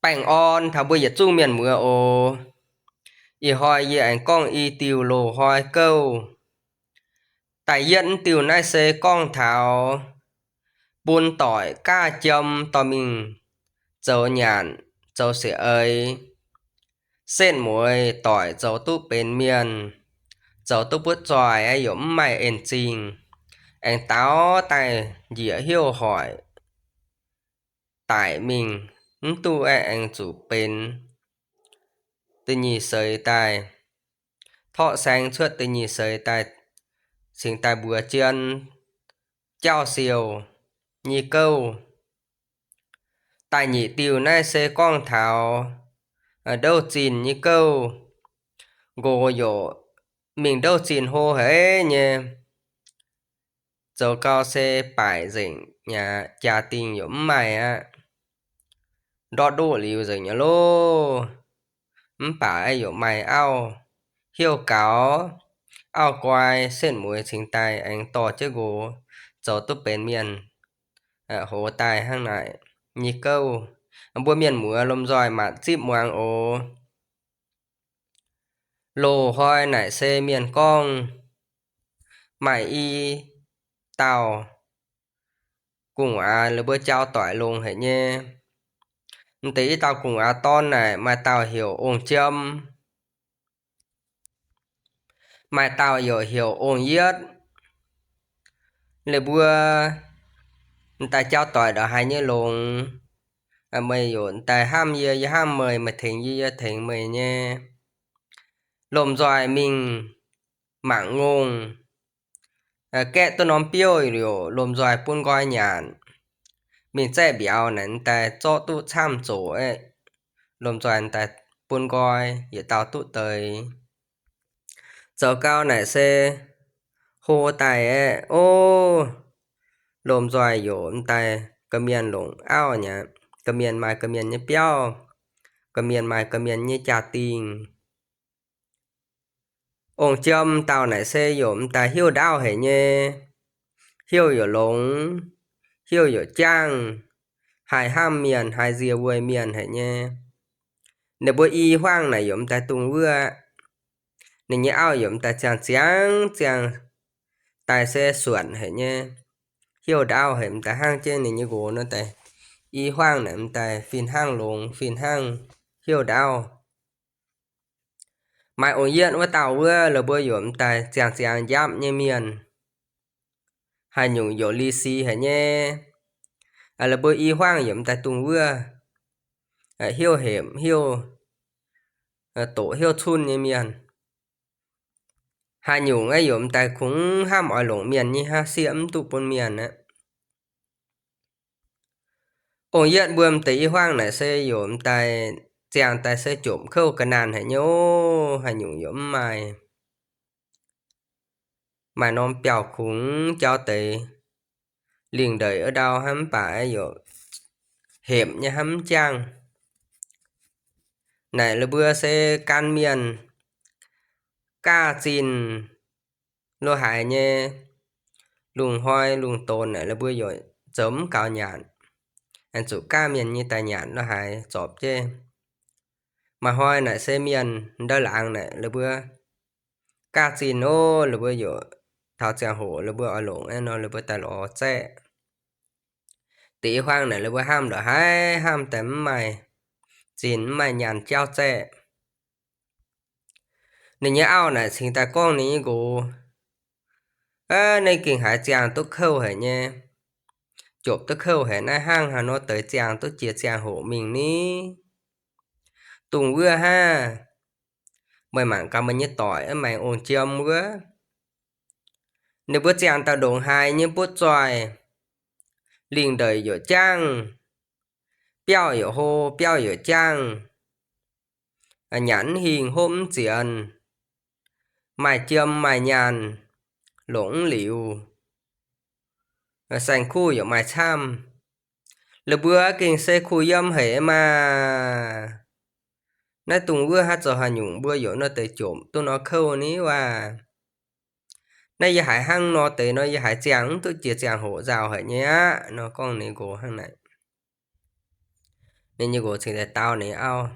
Baengh orn taux mbuo yietc zungv mienh muoz oc. Ih hnoi yie aengx gorngv i diuh loz-hnoi gouv. Da'yietv diuh naaiv se gorngv taux bun doic gaav jiem dorh mingh zoux nyanc zoux siec eix. Setv mueiz doic zoux duqv benx mienh, zoux duqv butv zoih aeqv, yaac mv maaih en zingh, aengx daaux daaih njiec heuv hoic daic mingh, mv duqv aeqv, aengx zuqc benx da'nyeic seix daaih, torqv saeng cuotv da'nyeic seix daaih, cingx daaih mbuox jien jauv-siouh nyei gouv. Da'nyeic diuh naaiv se gorngv taux ndouv zinh nyei gouv. Nqox yaac mingh ndouv zinh hlo haic nyei, zoux gau se baaic nzengc mi'aqv, jaa-dingh yaac mv maaih aqv. Ndortv ndoqv liuz nzengc nyei loh. Mv baac yaac maaih auv heuv gaux, auv guai, setv mueiz cingx daaih aengx dorh jienv nqox zoux duqv benx mienh, hoz daaih hnangv naaic nyei gouv. Mbuo mienh muoz lomh nzoih maanc zipv muangx oc. Loz-hnoi naaic se mienh gorngv maaih i dauh gu'nguaaz la'buo jauv-doic longx haic nyei. M'deix i dauh gu'nguaaz dorn naaic maaih dauh heuc Ong-Jiem, maaih dauh yaac heuc Ong-Yietv. La'buo m'daaih jauv-doic ndongc haaix nyei longx, meih yaac m'daaih hnamv yie, yie hnamv meih, meih tengx yie, yie tengx meih nyei. Lomh nzoih mingh mangc ngongh, gaeqv duqv norm biouv liouc lomh nzoih bun nqoi nyanc. Mingh zaeqv mbiauz naaic m'daaih zorqv duqv camv zoqc aeqv, lomh nzoih m'daaih bun nqoi yietc dauh duqv deix. Zoux gau naaic se hlo daaih aeqv, o, lomh nzoih yaac m'daaih ga'mienh longc auv nyei, ga'mienh maaih ga'mienh nyei biauv, ga'mienh maaih ga'mienh nyei jaa-dingh. Ong-Jiem dauh naaic se yaac m'daaih heuv ndaauv haic nyei, heuv yaac longx, heuv yaac jangv, haih hnamv mienh, haih nzie weic mienh haic nyei. Ninh mbuo i huaangv naaic yaac m'daaih dungz wuov. Ninh nyei auv yaac m'daaih ziangh ziangx ziangh daaih se suonc haic nyei, heuv ndaauv haic, m'daaih hnangv jienv ninh nyei nqox nor daaih. I huaangv naaic m'daaih fih hnangv longx, fih hnangv heuv ndaauv. Maaih Ong-Yietv wuov dauh wuov, la'buo yaac m'daaih ziangh ziangx njapv nyei mienh, haaix nyungc yaac li si haic nyei. La'buo i huaangv yaac m'daaih dungz wuov, heuv hepc, heuv doqc, heuv cunv nyei mienh. Haaix nyungc aeqv, yaac m'daaih kungx hnamv oix longc mienh nyei hnangv, sieqv mv duqv bun mienh aqv. Ong-Yietv mbuo m'deix i huaangv naaic se yaac m'daaih ziangh daaih se jomc kouv ga'naanh haic nyei oc, haaix nyungc yaac mv maaih. Maaih norm biauv kungx jauv deix, lingh ndeic wuov ndau hnangv, mv baac yaac hepc nyei hnangv, mv jangv. Naaic la'buo se gan mienh gaav zinh lo haaix nyei, lungh hnoi lungh donx naaic la'buo yaac zoux mv gaux nyanc, aengx zuqc gaav mienh nyei daaih nyanc lo haaix zorpc jienv. Maaih hnoi naaic se mienh ndau laangz naaic la'buo gaav zinh oc, la'buo yaac taux ziangh hoc la'buo oix longc nor la'buo daaih lorz zaeqv. Deix huaang naaic la'buo hnamv ndongc haaix hnamv daaih mv maaih zinh mv maaih nyaanh jauv zaeqv. Ninh nyei auv naaic cingx daaih gorngv ninh nyei nqox, Aav, naaiv gengh haiz ziangh duqv kouv haic nyei, jopc duqv kouv haic, naaiv hnangv haaix nor deix ziangh duqv jiex ziangh hoc mingh ni? Dungz wuov hnangv. Meih mangc gaax meih nyei doic, maengx ong-jiem wuov, ninh mbuo ziangh daaih ndongc haaix nyei butv zoih, lingh ndeic yaac jangv, biauv yaac hlo, biauv yaac jangv, nyanc mv hingh, hopv mv zienx, maaih jiem maaih nyaanh, longc mv liuz, saeng-kuv yaac maaih camv. La'buo gengh se kuh yiem haic maah! Naaiv dungz wuov hnangv zoux haaix nyungc mbuo yaac nor deix jomc duqv nor kouv ni waac? Naaiv yie haiz hnangv nor deix nor, yie haiz ziangh mv duqv jiex ziangh hoc nzauh haic nyei aqv nor, gorngv ninh nqox hnangv naaic. Ninh nyei nqox cingx daaih dau ninh auv,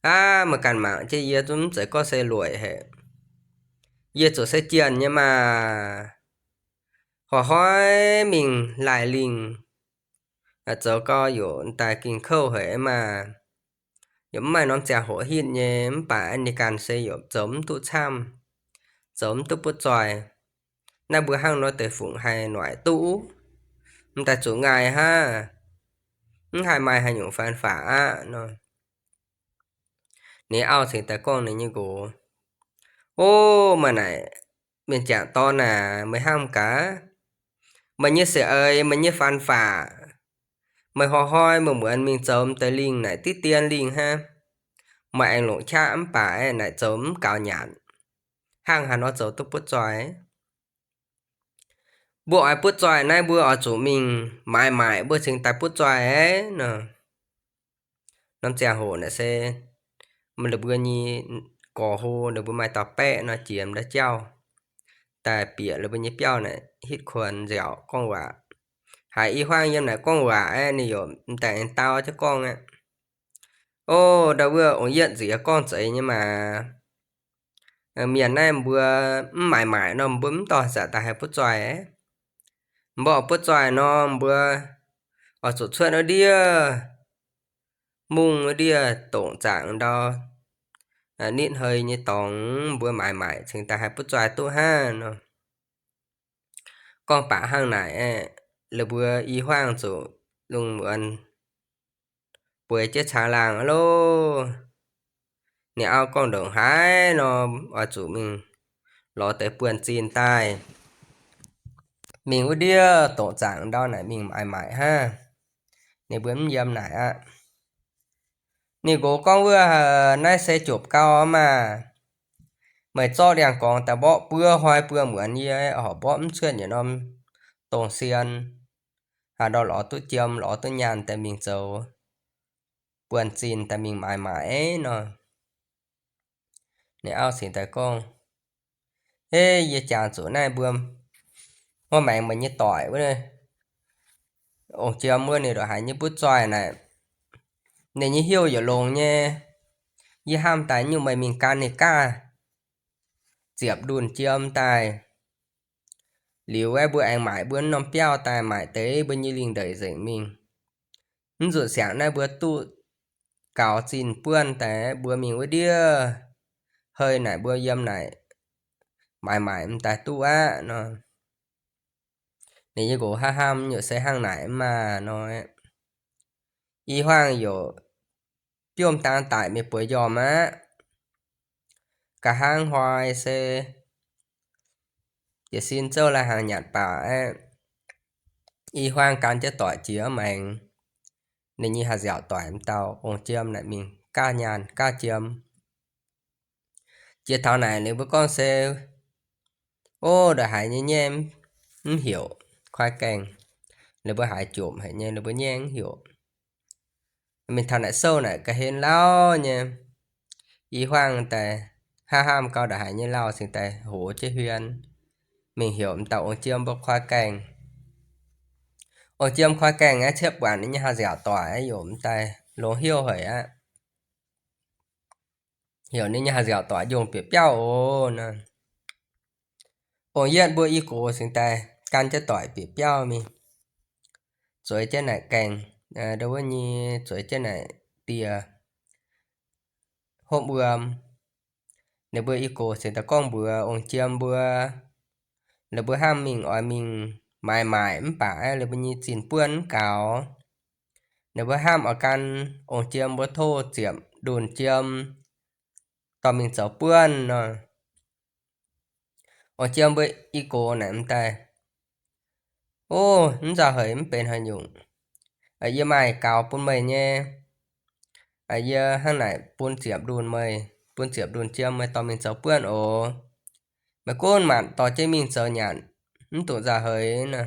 Aav, meih ganh mangc jienv yie zungv mv zeiz gorngv se lueic haic. Yie zuqc se jienh nyei maah! Hnoi-hnoi mingh laih lingh, zoux gau yaac daaih ging kouv haic maah! Yaac mv maaih norm ziangh hoc hitv nyei, mv baac ninh ganh se yaac zoux mv duqv camv, zoux mv duqv butv zoih. Naaiv mbuo hnangv nor deix fungc haih noic duqv? Mv daaih zuqc ngaih hnangv, mv haih maaih haaix nyungc faan faqc aqv nor. Ninh auv cingx daaih gorngv ninh nyei nqox, O, meih naaic mienh jangc dorn aac, meih hnamv gaax, meih nyei se eix, meih nyei faan faqc, meih hnoi-hnoi meih muonz mingh zoux m'deix lingh naaic diqv dien lingh hnangv. Meih aengx longc qaqv mv baac aeqv, naaic zoux mv gaux nyanc, hnangv haaix nor zoux duqv butv zoih? Mbuo oix butv zoih naaiv mbuo oix zuqc mingh maaiz maaic mbuo cingx daaih butv zoih aqv nor. Norm ziangh hoc naaic se ninh mbuo nyei gorx hlo ninh mbuo maaih dauh baeqv nor jiex m'ndaaih jauv daaih bieqc ninh mbuo nyei biauv naaic hitv kuonx nziaauc gorngv waac. Haiz i hmuangv yiem naaic gorngv waac aeqv, ninh yaac m'daaih aengx dau jienv gorngv aqv, O, ndau wuov ong-yietv nziex gorngv zeiz nyei maah! Mienh naaiv mbuo mv maaiz maaic nor mbuo mv dorh zanc daaih haih butv zoih. Mbuo oix butv zoih nor mbuo oix zuqc cuotv wuov ndiev mungv wuov ndiev dongc zaangc ndau nitv hei nyei dorngx mbuo maaiz maaic cingx daaih haih butv zoih duqv hnangv nor. Gorngv baac hnangv naaic aeqv, ninh mbuo i hmuangv zuqc lungh muonz bueix jienv caangh laangh aqv loh. Ninh auv gorngv ndongc haaix nor oix zuqc mingh lorz deix buonv-zinh daaih, mingh wuov ndiev dongc zaangc ndau naaic mingh maaiz maaic hnangv. Ninh mbuo mv yiem naaic aqv. Ninh nqox gorngv, Wuov naaiv se jopc gau maah! Meih zorqv ndiangx-gorngx daaih mborqv buo hnoi buo muonz, yie horpc mborqv mv cuotv yietc norm dongh sien, haaix ndau lorz duqv jiem lorz duqv nyaanh daaih mingh zoux buonv-zinh daaih mingh maaiz maaic nor. Ninh auv cingx daaih gorngv, Ov, yie jangx zuqc naaiv mbuo, wuov maengx meih nyei doic wuov, ong-jiem wuov ninh ndongc haaix nyei butv zoih naaic, ninh nyei heuv yaac longx nyei. Yie hnamv daaih nyungc meih mingh gan ninh gaav ziepc ndunh jiem daaih. Liuz aeqv, mbuo aengx maaic mbuo norm biauv daaih, maaic deix mbuo nyei lingh ndeic nzengc mingh. Mv zuqc siangx naaiv mbuo duqv gaux zinh buonv daaih, mbuo mingh wuov ndiev hei naaic mbuo yiem naaic maaiz maaic m'daaih duqv aqv nor. Ninh nyei nqox hnamv hnamv, Nyungc se hnangv naaic maah nor. I hmuangv yaac biomv daan daic mingh bueix njormh aqv. Nqa'haav hnoi se jiez sin zouv lai-hnaangx nyanc baac aeqv, i hmuangv gan jienv doic jiex maengx, ninh nyei haih nziaauc doic m'dauh ong-jiem naaic mingh gaav nyaanh gaav jiem. Jiex taux naaic ninh mbuo gorngv se, Ov, ndongc haaix nyei nyaeh mv heuc, kuaaiv gaengh. Ninh mbuo haiz jomc haic nyei, ninh mbuo nyaeh mv heuc. Mingh taux naaic sou naaic ga'hlen lauh nyei. I hmuangv daaih hnamv hnamv gau ndongc haaix nyei lauh cingx daaih hoz jienv huin mingh heuc m'dauh ong-jiem mbuo kuaaiv gaengh. Ong-jiem kuaaiv gaengh aeqv, ciepv buatc ninh nyei haih nziaauc doic aeqv, yaac m'daaih longx heuv haic aqv. Heuc ninh nyei haih nziaauc doic njongh bieqc biauv oc nor. Ong-yietv mbuo i gox cingx daaih gan jienv doic bieqc biauv mingh, zueiz jienv naaic gaengh, ndo wuov nyei zueiz jienv naaic dieh hopv wuom. Ninh mbuo i gox cingx daaih gorngv mbuox ong-jiem mbuo, ninh mbuo hnamv mingh oix mingh maaiz maaic mv baac ninh mbuo nyei zinh buonv mv gaux. Ninh mbuo hnamv oix gan ong-jiem mbuo tov ziepc ndunh jiem dorh mingh zoux buonv nor. Ong-jiem mbuo i gox naaic m'daaih, Ov, mv nzauh haic, mv benx haaix nyungc. Yie maaih gaux bun meih nyei. Yie hnangv naaic bun ziepc ndunh meih, bun ziepc ndunh jiem meih dorh mingh zoux buonv oc. Meih gunv maanc dorh jienv mingh zoux nyanc, mv dungx nzauh haic nor.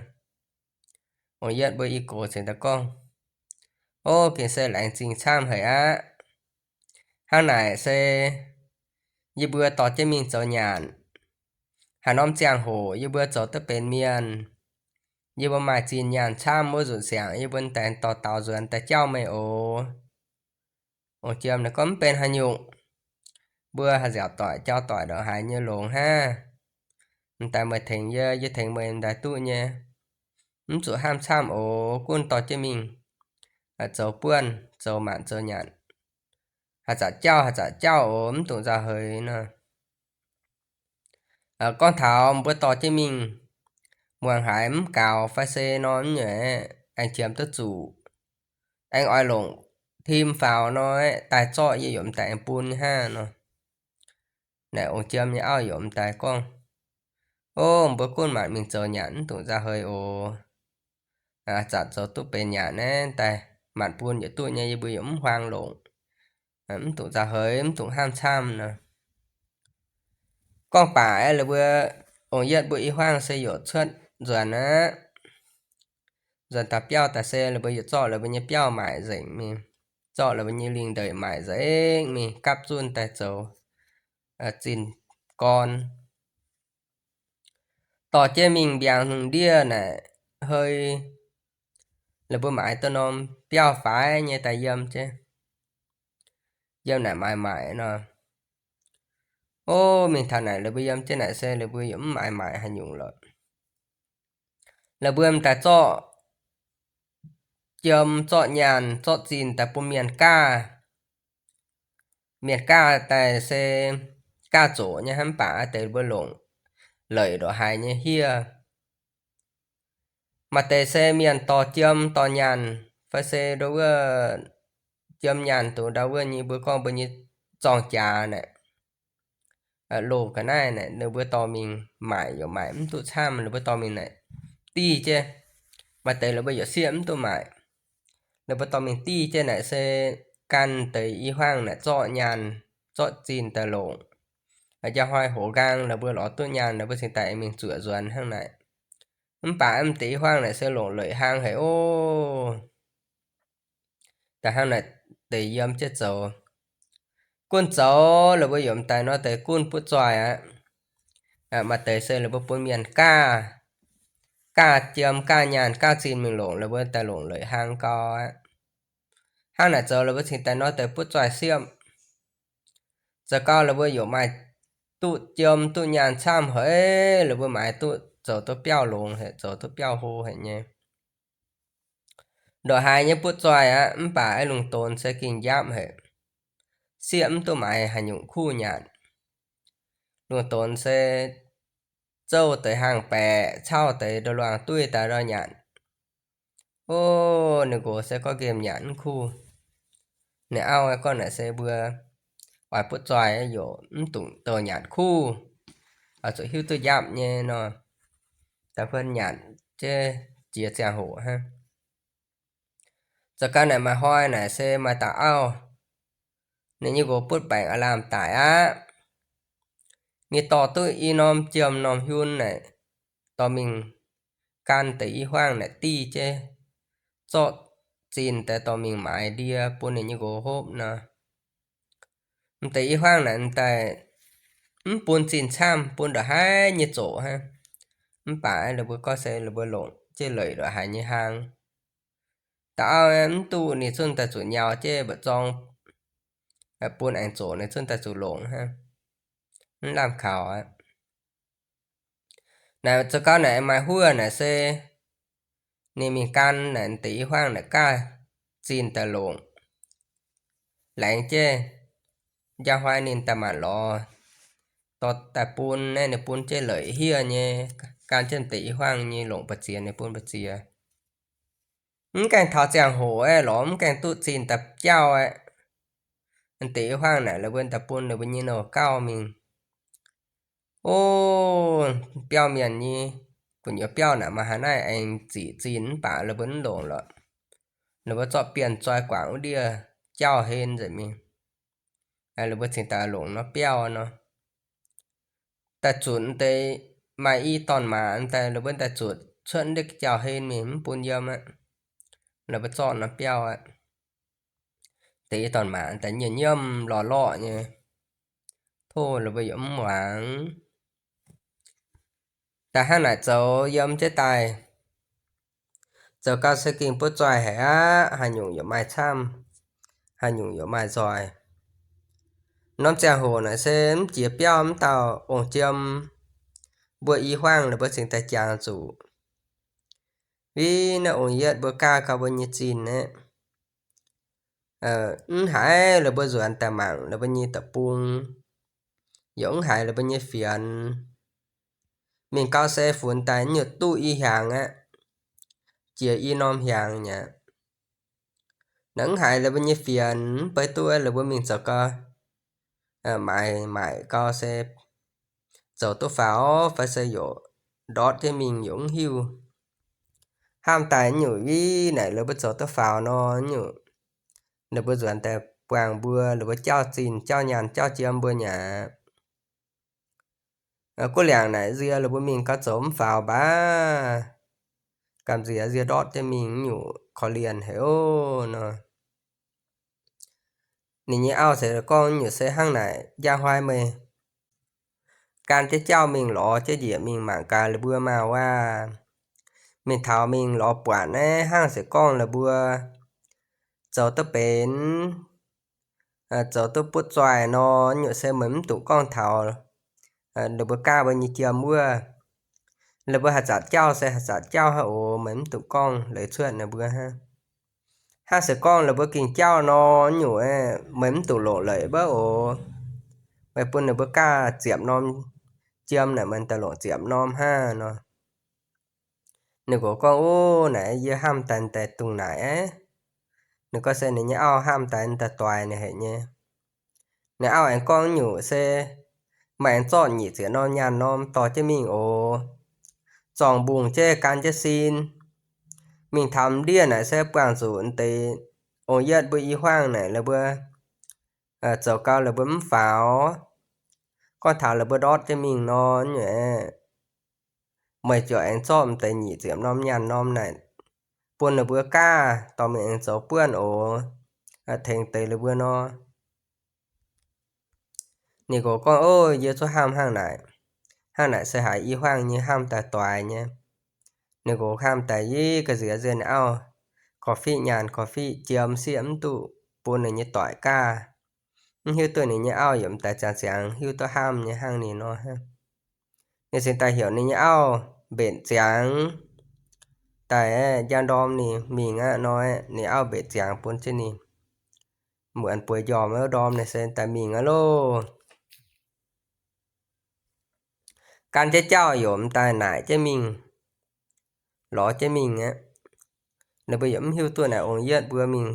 Ong-yietv mbuo i gox cingx daaih gorngv, Ov, gengh se laengz zingh camv haic aqv. Hnangv naaic se yie mbuo dorh jienv mingh zoux nyanc, haaix norm ziangh hoc yie mbuo zoux duqv benx mienh, Yie mbuo maaih zinh nyaanh camv wuov nzunc siangx, yie mbuo daaih dorh daaux nzuonx daaih jauv meih oc. Ong-jiem naaic gorngv, mv benx haaix nyungc. Mbuo haih nziaauc doic jauv doic ndongc haaix nyei longx hnangv. M'daaih meih tengx yie, yie tengx meih m'daaih duqv nyei. Mv zuqc hnamv camv oc. Gunv dorh jienv mingh zoux buonv, zoux maanc zoux nyanc, haih zanc jauv haih zanc jauv oc, mv dungx nzauh heix nor. Gorngv taux mbuo dorh jienv mingh, muangx haiz mv gaux fai se nor, mv nyei aengx qiemx duqv zuqc, aengx oix longc tim faaux nor, daaih zorqv yie yaac m'daaih aengx bun nyei hnangv nor. Naaic ong-jiem nyei auv yaac m'daaih gorngv, o, mbuo gunv maanc mingh zoux nyanc, mv dungx nzauh heix oc. Zanc zoux duqv benx nyanc naaiv daaih, maanc bun yaac duqv nyei, yie mbuo yaac mv huaang longc. Mv dungx nzauh heix, mv dungx hnamv camv nor. Gorngv baac aeqv, laaix mbuo ong-yietv mbuo i hmuangv se yaac cuotv nzuonx aqv. Nzuonx taux biauv daaih se laaix mbuo yaac zorqv laaix mbuo nyei biauv maaic nzengc mingh, zorqv laaix mbuo nyei lingh ndeic maaic nzengc mingh gapv zunh daaih zoux zinh gorn. Dorh jienv mingh mbiaangx hungh ndiev naaic, hei, laaix mbuo maaiz duqv norm biauv faix nyei daaih yiem jienv. Yiem naaic maaiz maaic nor, o, mingh taux naaic laaix mbuo yiem jienv naaic se laaix mbuo yaac mv maaiz maaic haaix nyungc lorqc. Laaix mbuo m'daaih zorqv jiem, zorqv nyaanh, zorqv zinh daaih bun mienh gaav. Mienh gaav daaih se gaav zoqc nyei hnangv, mv baac deix mbuo longc leic ndongc haaix nyei hiev. Maaih deix se mienh dorh jiem dorh nyaanh, fai se ndo wuov jiem nyaanh dongh ndau wuov nyei mbuo gorngv mbuo nyei zorng jaax naaic, loz ga'naaiv naaic, ninh mbuo dorh mingh maaic yaac maaic mv duqv camv, ninh mbuo dorh mingh naaic div jienv. Maaih deix ninh mbuo yaac sieqv mv duqv maaic. Ninh mbuo dorh mingh div jienv naaic se gan deix i hmuangv naaic zorqv nyaanh, zorqv zinh daaih longc. Njang hnoi hoz nqaang ninh mbuo lorz duqv nyaanh, ninh mbuo cingx daaih aengx mingh zuoqc nzuonx hnangv naaic. Mv baac m'deix i hmuangv naaic se longc leic hlang haic oc. Da'hnangv naaic deix yiem jienv zoux. Gunv zoux laaix mbuo yaac m'daaih nor deix gunv butv zoih aqv. Maaih deix se laaix mbuo bun mienh gaav, gaav jiem, gaav nyaanh, gaav zinh mingh longc, laaix mbuo daaih longc leic hlang gau aqv. Hnangv naaic zoux laaix mbuo cingx daaih nor deix butv zoih siepv. Zoux gau laaix mbuo yaac maaih duqv jiem duqv nyaanh camv haic, laaix mbuo maaiz duqv zoux duqv biauv longx haic, zoux duqv biauv hlo haic nyei. Ndongc haaix nyei butv zoih aqv, mv baac aeqv, lungh donx se ging njapv haic. Sieqv mv duqv maaiz haaix nyungc kuv nyanc. Lungh donx se zouv deix hlang baeqc, cauv deix ndau luangh duih daaih ndau nyanc. O, ninh nqox se gorngv nqemh nyanc mv kuv. Ninh auv gorngv naaic se mbuo oix butv zoih yaac mv dungx douh nyanc kuv, oix zuqc hiuv duqv njapv nyei nor, da'buonv nyanc jienv jiex ziangh hoc hnangv. Zoux gau naaic maaih hnoi naaic se maaih dauh auv, ninh nyei nqox butv baengc aav lamh daic aqv. Ninh dorh duqv i norm jiem norm hiun naaic, dorh mingh gan deix i hmuangv naaic div jienv, zorqv zinh daaih dorh mingh maaiz ndie bun ninh nyei nqox hopv nor. M'deix i hmuangv naaic m'daaih mv bun zinh camv, bun ndongc haaix nyei zoqc hnangv. Mv baac laaix mbuo gorngv se laaix mbuo longc jienv leic ndongc haaix nyei hlang. Dauh auv mv duqv ninh zungv daaih zuqc nyaux jienv mba'zorng bun aengx zoqc ninh zungv daaih zuqc longc hnangv. Mv lamh kaux aqv. Naaic zoux gau naaic maaih huov naaic se ninh mingh gan naaic deix i hmuangv naaic gaav zinh daaih longc. Laengz jienv njang hnoi ninh daaih maanc lorz dorh daaih bun naaiv, ninh bun jienv leic hiev nyei, gan jienv deix i hmuangv nyei longc mbu'ziex, ninh bun mbu'ziex. Mv gaengh taux ziangh hoc aeqv, lorz mv gaengh duqv zinh daaih biauv aeqv, deix i hmuangv naaic laaix mbuo daaih bun ninh mbuo nyei nouh gauh mingh. O, biauv mienh nyei, gu'nyuoz biauv naaic maaih haaix naaiv aengx ziqc zinh mv baac laaix mbuo mv longc lorqc. Laaix mbuo zorqv bienh zoi guangc wuov ndiev jauv-hlen nzengc mingh. Laaix mbuo cingx daaih longc nor biauv nor. Daaih zutc deix maaih i dorn-maac daaih, laaix mbuo daaih zutc cuotv ndiev jauv-hlen mingh mv bun yiem aqv. Laaix mbuo zorqv nor biauv aqv. Deix i dorn-maac daaih nyiemc nyiemv lorqc lorqc nyei. Tov laaix mbuo yaac mv muangx. Da'hnangv naaic zoux yiem jienv daaih, Zoux gau se gengh butv zoih haic aqv, haaix nyungc yaac maaih camv, haaix nyungc yaac maaih nzoih. Norm ziangh hoc naaic se mv jiex biauv mv dauh ong-jiem mbuo i hmuangv ninh mbuo cingx daaih jangx zuqc. Win naaiv ong-yietv mbuo gaav gau mbuo nyei zinh aeqv, mv haiz la'buo nzuonx daaih mangc la'buo nyei deic-bung, yaac mv haiz la'buo nyei fienx. Mingh gau se funx daaih nyutc duqv i hnyangx aqv, jiex i norm hnyangx mi'aqv. Naaic mv haiz la'buo nyei fienx, mv baac duqv la'buo mingh zoux gau, maaic maaic gau se zoux duqv faaux fai se yaac ndortv jienv mingh yaac mv hiuv. Hnamv daaih nyungc win naaic la'buo zoux duqv faaux nor nyungc, la'buo nzuonx daaih buangh mbuo, la'buo jauv zinh jauv nyaanh jauv jiem mbuo mi'aqv. Guv liangc naaic nzie la'buo mingh gau zoux mv faaux mbaac, gamh nziex nzie ndortv jienv mingh nyungc korv-lienh haic oc nor. Ninh nyei auv se gorngv nyungc se hnangv naaic, njang hnoi meih gan jienv jauv mingh lorz jienv njiec mingh mangc gaax la'buo maah waac. Mingh taux mingh lorz buatc naaiv hnangv se gorngv la'buo zoux duqv benx, zoux duqv butv zoih nor nyungc se meih mv dungx gorngv taux la'buo gaav mbuo nyei jiem wuov. La'buo haih zanc jauv se haih zanc jauv hnangv oc, meih mv dungx gorngv leiz cuotv ninh mbuo hnangv. Hnangv se gorngv la'buo gengh jauv nor nyungc, meih mv dungx longc leic mbaac oc. Meih bun ninh mbuo gaav ziepc norm jiem naaic meih daaih longc ziepc norm hnangv nor. Ninh nqox gorngv, Ov, naaic yie hnamv daaih daaih dungx naaic aqv. Ninh gorngv se ninh nyei auv hnamv daaih daaih doix ninh haic nyei. Ninh auv aengx gorngv nyungc se, Meih aengx zorqv nyic ziepc norm nyaanh norm dorh jienv mingh oc. Zorngc mbungh jienv gan jienv sin. Mingh taux ndiev naaic se buangh zuqc deix ong-yietv mbuo i hmuangv naaic la'buo zoux gau la'buo mv faaux. Gorngv taux la'buo ndortv jienv mingh nor nyungc, meih ziouc aengx zorqv deix nyic ziepc norm nyaanh norm naaic bun la'buo gaav dorh mingh aengx zoux buonv oc, tengx deix la'buo nor. Ninh nqox gorngv, Ov, yie zungv hnamv hnangv naaic. Hnangv naaic se haiz i hmuangv nyei hnamv daaih doix nyei. Ninh nqox hnamv daaih yie ga'nziex nzengc ninh auv korv-fiqv nyaanh korv-fiqv jiem sieqv mv duqv bun ninh nyei doic gaav. Mv hiuv duqv ninh nyei auv yiem daaih ziangx ziangx hiuv duqv hnamv nyei hnangv ninh nor hnangv. Ninh cingx daaih heuc ninh nyei auv mbenc ziangx daaih njang ndorm ninh mingh aqv nor, ninh auv mbenc ziangx bun jienv ninh muonz bueix njormh wuov ndorm ninh se daaih mingh aqv loh. Gan jienv jauv yaac daaih naaic jienv mingh, lorz jienv mingh aqv. Ninh mbuo yaac mv hiuv duqv naaic ong-yietv mbuo mingh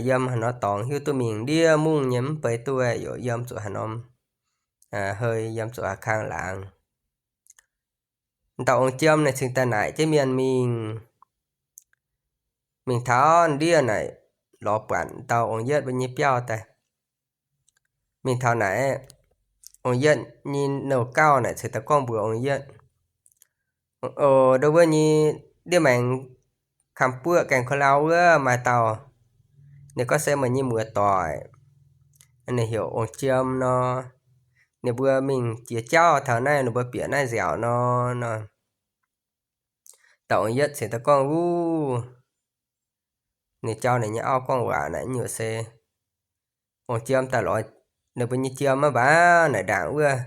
yiem haaix norm dorngx, hiuv duqv mingh ndiev mungv nyei mv baac duqv yaac yiem zuqc haaix norm, hei yiem zuqc haaix kang laangz. Dauh ong-jiem naaic cingx daaih naaic jienv mienh mingh. Mingh taux ndiev naaic lorz buatc dauh ong-yietv mbuo nyei biauv daaih. Mingh taux naaic, ong-yietv nyei nouh gauh naaic cingx daaih gorngv mbuox ong-yietv, Oc, ndau wuov nyei ndiev maengx Kaamh-Buoqv Gaengh Ko Lau wuov maaih dauh, ninh gorngv se meih nyei muoz-doic, ninh heuc ong-jiem nor. Ninh mbuo mingh jiex jauv taux naaiv, ninh mbuo bieqc naaiv nziaauc nor, nor. Dauh ong-yietv cingx daaih gorngv wuov, ninh jauv ninh nyei auv gorngv waac naaic nyungc se, ong-jiem daaih lorz ninh mbuo nyei jiem maiv mbaac naaic ndaangc wuov.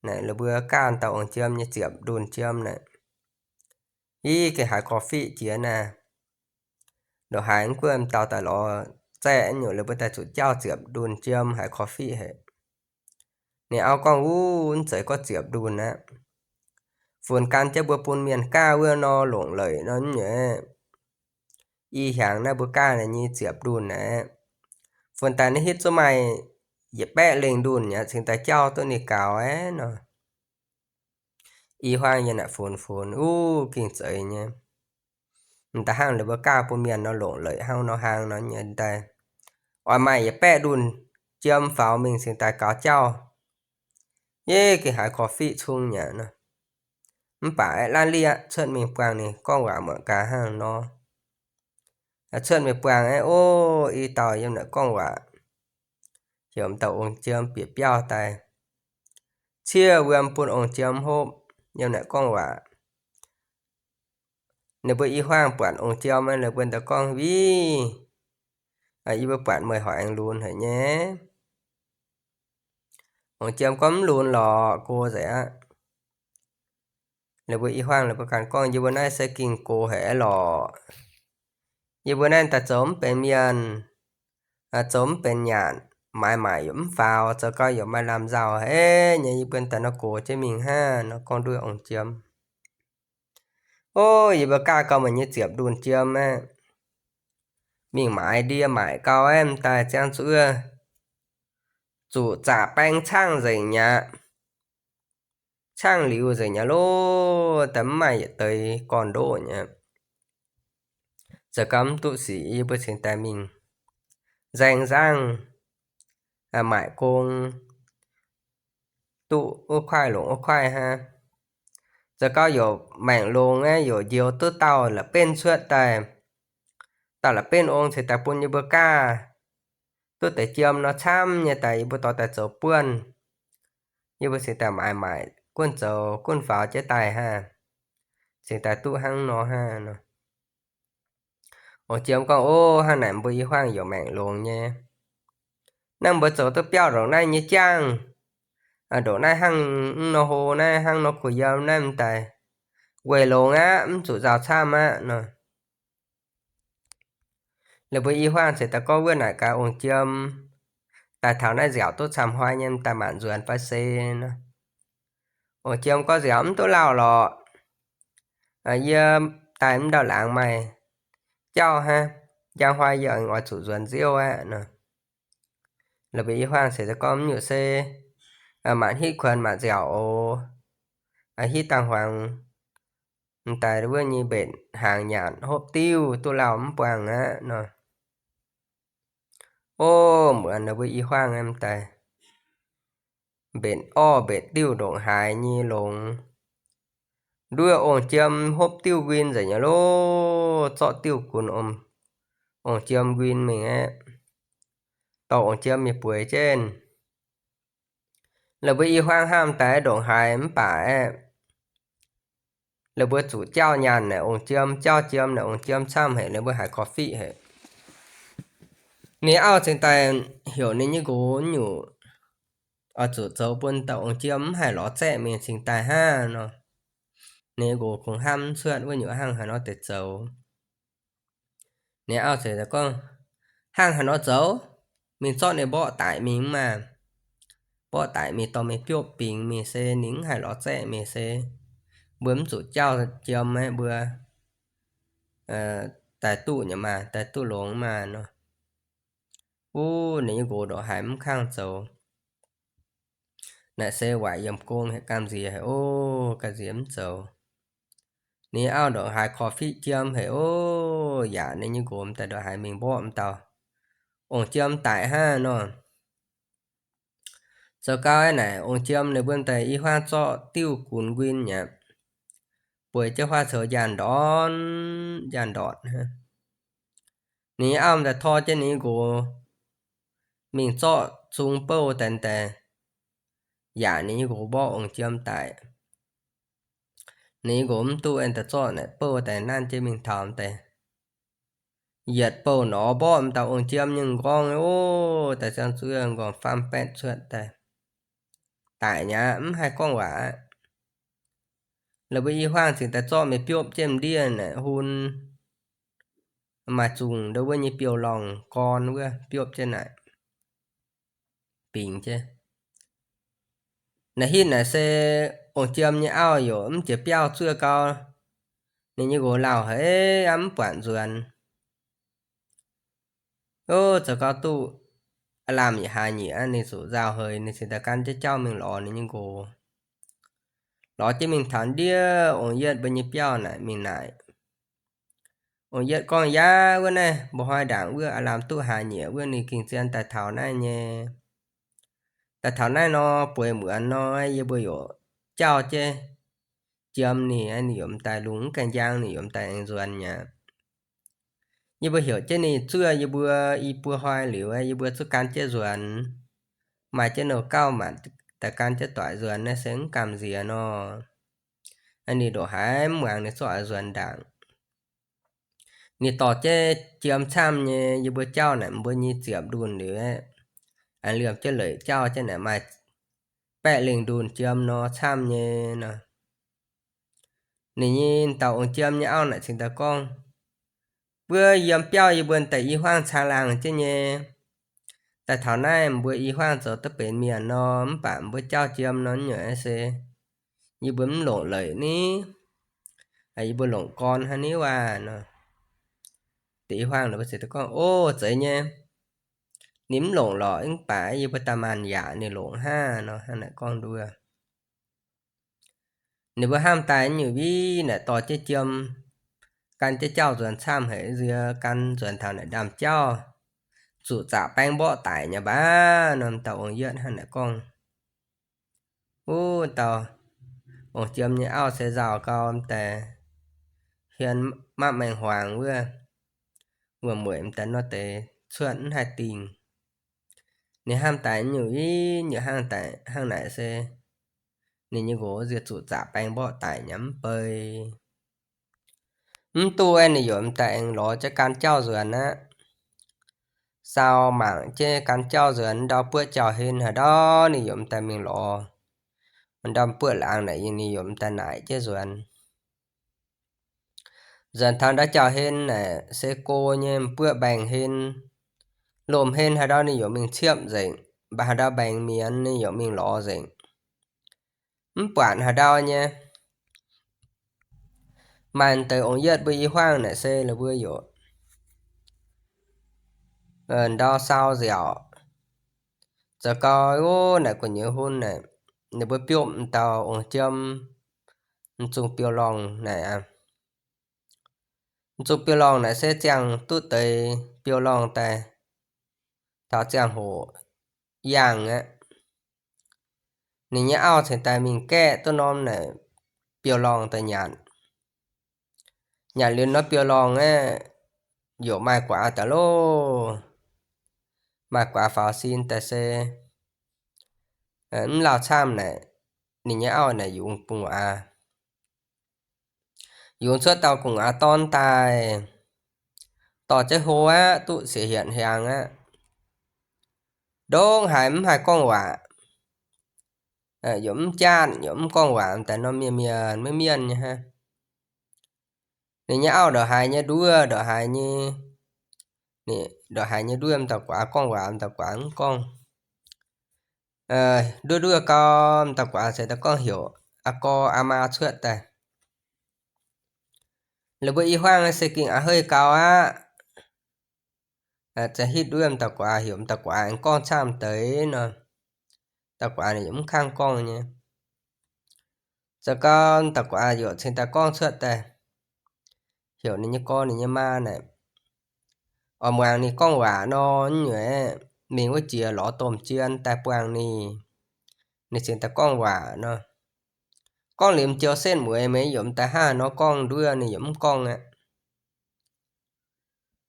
Naaic ninh mbuo gaanv dauh ong-jiem nyei ziepc ndunh jiem naaic, ih gengh haiz korv-fiqv jiex naaic. Ndongc haaix mv gunv dauh daaih lorz zaeqv nyungc, ninh mbuo daaih zuqc jauv ziepc ndunh jiem haiz korv-fiqv haic. Ninh auv gorngv wuov, Mv zeiz gorngv ziepc ndunh aqv. Funx gan jienv mbuo bun mienh gaav wuov nor longc leic nor nyungc, i hnyangx naaiv mbuo gaav naaic nyei ziepc ndunh aqv. Funx daaih naaiv hitv zungv maaih yietc baeqv lengh ndunh aqv, cingx daaih jauv duqv ninh gaux aqv nor. I hmuangv yiem naaic funx funx, uv, gengh zeiz nyei. M'daaih hnangv ninh mbuo gaav bun mienh nor longc leic hnangv nor hlang nor nyei daaih, oix maaih yietc baeqv ndunh jiem faaux mingh cingx daaih gaux jauv. Yie gengh haiz korv-fiqv cung nyei nor. Mv baac aeqv, laanh lieqv cuotv mingh buangh ninh gorngv waac muonc gaax hnangv nor. Cuotv mingh buangh aeqv, ov, i dauh yiem naaic gorngv waac, heuc m'dauh ong-jiem bieqc biauv daaih, ciev wuom bun ong-jiem hopv, yiem naaic gorngv waac. ninh mbuo i hmuangv buatc ong-jiem, ninh mbuo daaih gorngv, Wih, yie mbuo buatc meih hoic aengx lunx haic nyei. Ong-jiem gorngv, Mv lunx lorqc, go nzengc aqv. Ninh mbuo i hmuangv ninh mbuo ganh gorngv, Yie mbuo naaiv se gengh go haic lorqc. Yie mbuo naaiv daaih zoux mv benx mienh, zoux mv benx nyanc, maaiz maaic yaac mv faaux, zoux gau yaac maaih lamh nzauh haic nyei. Yie mbuo daaih nor gox jienv mingh hnangv nor. Gorngv nduov ong-jiem, O, yie mbuo gaav gau meih nyei ziepc ndunh jiem aqv. Mingh maaiz ndie maaic gau aeqv, m'daaih ziangh zuqc zuqc zaqc baeng caangv nzengc mi'aqv. Caangv liuz nzengc mi'aqv loh, daaih mv maaih yietc deix gorn-ndoqv mi'aqv. Zoux gau mv duqv sic, yie mbuo cingx daaih mingh nzaeng nzangv maaic gong, duqv wuov kuaaiv longc wuov kuaaiv hnangv. Zoux gau yaac maengc longx aeqv, yaac njoux duqv dauh la'benv cuotv daaih. Dauh la'benv ong cingx daaih bun yie mbuo gaav duqv deix jiem nor camv nyei daaih, yie mbuo dorh daaih zoux buonv. Yie mbuo cingx daaih maaiz maaic, gunv zoux gunv faaux jienv daaih hnangv. Cingx daaih duqv hnangv nor hnangv nor. Ong-jiem gorngv, O, hnangv naaic mbuo i hmuangv yaac maengc longx nyei. Naaiv mbuo zoux duqv biauv ndongc naaiv nyei jangv, ndongc naaiv hnangv mv nor hlo naaiv, hnangv nor kuh yiem naaiv, m'daaih weic longx aqv, mv zuqc nzauh camv aqv nor. Ninh mbuo i hmuangv cingx daaih gorngv, Wuov naaic gaax ong-jiem, daaih taux naaiv nziaauc duqv camv hnoi nyei, m'daaih maanc nzuonx fai se nor. Ong-jiem gorngv, Nziaauc mv duqv lauh lorqc. Yie daaih mv ndau laangz maaih jauv hnangv, njang hnoi yie aengx oix zuqc nzuonx nziouv aqv nor. La'bieiv i hmuangv cingx daaih gorngv, Mv nyungc se maanc hitv kuonx maanc nziaauc oc. Hitv dangh huangx, m'daaih wuov nyei mbenc hnaangx nyanc hopv diuv duqv lauh mv buangh aqv nor. O, muonz ninh mbuo i hmuangv m'daaih mbenc orv mbenc diuv ndongc haaix nyei longx. Nduov ong-jiem hopv diuv nquin nzengc nyei loh, zorqv diuv gunx ong-jiem nquin mingh aeqv, dorh ong-jiem mingh bueix jienv. La'bieiv i hmuangv hnamv daaih ndongc haaix mv baac aeqv, la'bieiv zuqc jauv nyaanh naaic ong-jiem, jauv jiem naaic ong-jiem camv haic, la'bieiv haiz korv-fiqv haic. Ninh auv cingx daaih heuc ninh nyei nqox nyungc oix zuqc zoux bun dauh ong-jiem mv haih lorz zaeqv mingh cingx daaih hnangv nor. Ninh nyei nqox kungx hnamv mv cuotv wuov nyungc hnangv haaix nor deix zoux. Ninh auv cingx daaih gorngv, Hnangv haaix nor zoux? Mingh zorqv ninh mborqv daic mingh mv maah. Mborqv daic mingh dorh mingh biopv bingx mingh se ninh mv haih lorz zaeqv mingh se mbuo mv zuqc jauv jiem aqv, mbuo daaih duqv nyei maah, daaih duqv longx maah nor. Wuov ninh nyei nqox ndongc haaix mv kangv zoux. Naaic se waaic yiem gong haic, gamh nziex haic oc, gamh nziex mv zoux. Ninh auv ndongc haaix korv-fiqv jiem haic oc, yaac ninh nyei nqox m'daaih ndongc haaix mingh mborqv m'dauh ong-jiem daic hnangv nor. Zoux gau naaic ong-jiem ninh mbuo m'daaih i hmuangv zorqv diuv gunx nquin aqv, bueix jienv huaav coux njaanh ndortv, njaanh ndortv. Ninh nyei auv m'daaih tor jienv ninh nyei nqox mingh zorqv zung bouh daaih, m'daaih yaac ninh nyei nqox mborqv ong-jiem daic. Ninh nyei nqox mv duqv, m'daaih zorqv naaic bouh daaih nanv jienv mingh taux, m'daaih yietc bouh nor mborqv m'dauh ong-jiem nyei m'nqorngv oc, daaih ziangh zuqc m'nqorngv faam baetv cuotv daaih, daic nyei aqv, mv haih gorngv waac aqv. La'bieiv i hmuangv cingx daaih zorqv mingh biopv jienv m'ndiev naaic hun, maaih zungh ndo wuov nyei biouv-lorngh gorn wuov biopv jienv naaic bingx jienv. Naaic hitv naaic se ong-jiem nyei auv yaac mv jiex biauv zuov gau, ninh nyei nqox lauh haic aqv, mv buatc nzuonx. Ov, zoux gau duqv aav lamh yietc hlaax nyieqc aqv, ninh zuqc nzauh heix, ninh cingx daaih gan jienv jauv mingh lorz ninh nyei nqox. Lorz jienv mingh taux ndiev ong-yietv mbuo nyei biauv naaic mingh naaic. Ong-yietv gorngv, Yaac wuov naaiv mbuo hnoi ndaangc wuov aav lamh duqv hlaax nyieqc wuov ninh gengh zien daaih taux naaiv nyei. Daaih taux naaiv nor, bueix muonz nor, yie mbuo yaac jauv jienv jiem ninh, ninh yaac m'daaih lungh mv gaengh njang, ninh yaac m'daaih aengx nzuonx mi'aqv. Yie mbuo heuc jienv ninh zuov yie mbuo i buo hnoi liuz, yie mbuo zuqc gan jienv nzuonx. Maaih jienv nouh gauv maanc daaih gan jienv doic nzuonx naaiv se mv gamh nziex nor. Ninh ndongc haaix mv muangx, ninh zorqv nzuonx ndaangc. Ninh dorh jienv jiem camv nyei, yie mbuo jauv naaic mbuo nyei ziepc ndunh liuz, aengx liemh jienv leic jauv jienv naaic maaih baeqv lengh ndunh jiem nor camv nyei nor. Ninh nyei dauh ong jiem nyei auv naaic cingx daaih gorngv, mbuo yiem biauv yie mbuo daaih i hmuangv caangh laangh jienv nyei. Daaih taux naaiv mbuo i hmuangv zoux duqv benx mienh nor, mv baac mbuo jauv jiem nor nyungc se yie mbuo mv longc leic ni, yie mbuo longc gorn hnangv ni waac nor. Deix i hmuangv naaic mbuo ziouc gorngv, o, zeiz nyei. Ninh mv longc lorqc, mv baac yie mbuo daaih maanc yaac ninh longc hnangv nor, hnangv naaic gorngv nduov. Ninh mbuo hnamv daaih nyungc viv naaic dorh jienv jiem, gan jienv jauv nzuonx camv haic, nziex gan nzuonx taux naaic ndaamv-jauv, zuqc zaqc baeng mborqv daic nyei baac nor, dauh ong yietv hnangv naaic gorngv. Wuov dauh ong jiem nyei auv se nzauh gau m'daaih, hmien mapv maengh huaangx wuov, wuom-mueic m'daaih nor deix cuotv mv haih dingh. Ninh hnamv daaih nyungc viv nyungc hnangv daaih hnangv naaic se ninh nyei nqox nziex zuqc zaqc baeng mborqv daic nyei mv bei. Mv duqv aeqv, ninh yaac m'daaih aengx lorz jienv gan jauv nzuonx aqv. Sau mangc jienv gan jauv nzuonx ndau buoqv jauv-hlen haaix ndau ninh yaac m'daaih mingh lorz. Ndau buoqv laangz naaic ninh yaac m'daaih naaic jienv nzuonx. Nzuonx taux ndau jauv-hlen naaic se go nyei, m'buoqv mbaengx-hlen, lomc-hlen haaix ndau ninh yaac mingh ciepv nzengc, mv baac haaix ndau mbaengx mienz ninh yaac mingh lorz nzengc. Mv buatc haaix ndau nyei. Maaih deix ong yietv mbuo i hmuangv naaic se la'buo yaac ndau sau nziaauc. Zoux gau wuov naaic gu'nyuoz hun naaic, ninh mbuo biopv m'dauh ong jiem, m'zungh biouv-lorngh naaic aqv. M'zungh biouv-lorngh naaic se ziangh duqv deix biouv-lorngh daaih taux ziangh hoc yangh aqv. Ninh nyei auv cingx daaih mingh gaeqv duqv norm naaic biouv-lorngh daaih nyanc. Nyanc liuz norm biouv-lorngh aeqv, yaac maaih guaax daaih loh. Maaih guaax faaux sin daaih se mv lauh camv naaic, ninh nyei auv naaic yungz gu'nguaaz. Yungz cuotv dauh gu'nguaaz dorn daaih, dorh jienv hlo aqv, duqv siec hienc hiaangx aqv. Ndongc haaix mv haih gorngv waac, yaac mv jaatv, yaac mv gorngv waac, m'daaih norm mienh mienh maiv mienh nyei hnangv. Ninh nyei auv ndongc haaix nyei nduov, ndongc haaix nyei, ndongc haaix nyei nduov m'dauh guaax gorngv waac, m'dauh guaax mv gorngv. Nduov nduov gau, m'dauh guaax se daaih gorngv heuc aa gorx aa maa cuotv daaih. La'buo i hmuangv se gengh a'hneiv hei gau aqv. Za'hitv nduov m'dauh guaax heuc m'dauh guaax aengx gorngv camv deix nor, dauh guaax ninh yaac mv kangv gorngv nyei. Zoux gau m'dauh guaax yaac cingx daaih gorngv cuotv daaih, heuc ninh nyei gorx ninh nyei maa naaic, oix muangx ninh gorngv waac nor, nyuoqc mingh wuov jiex lorz domh jien daaih buangh ninh, ninh cingx daaih gorngv waac nor. Gorngv liuz m'joux setv mueiz meih yaac m'daaih hnangv haaix nor gorngv nduov ninh yaac mv gorngv aqv.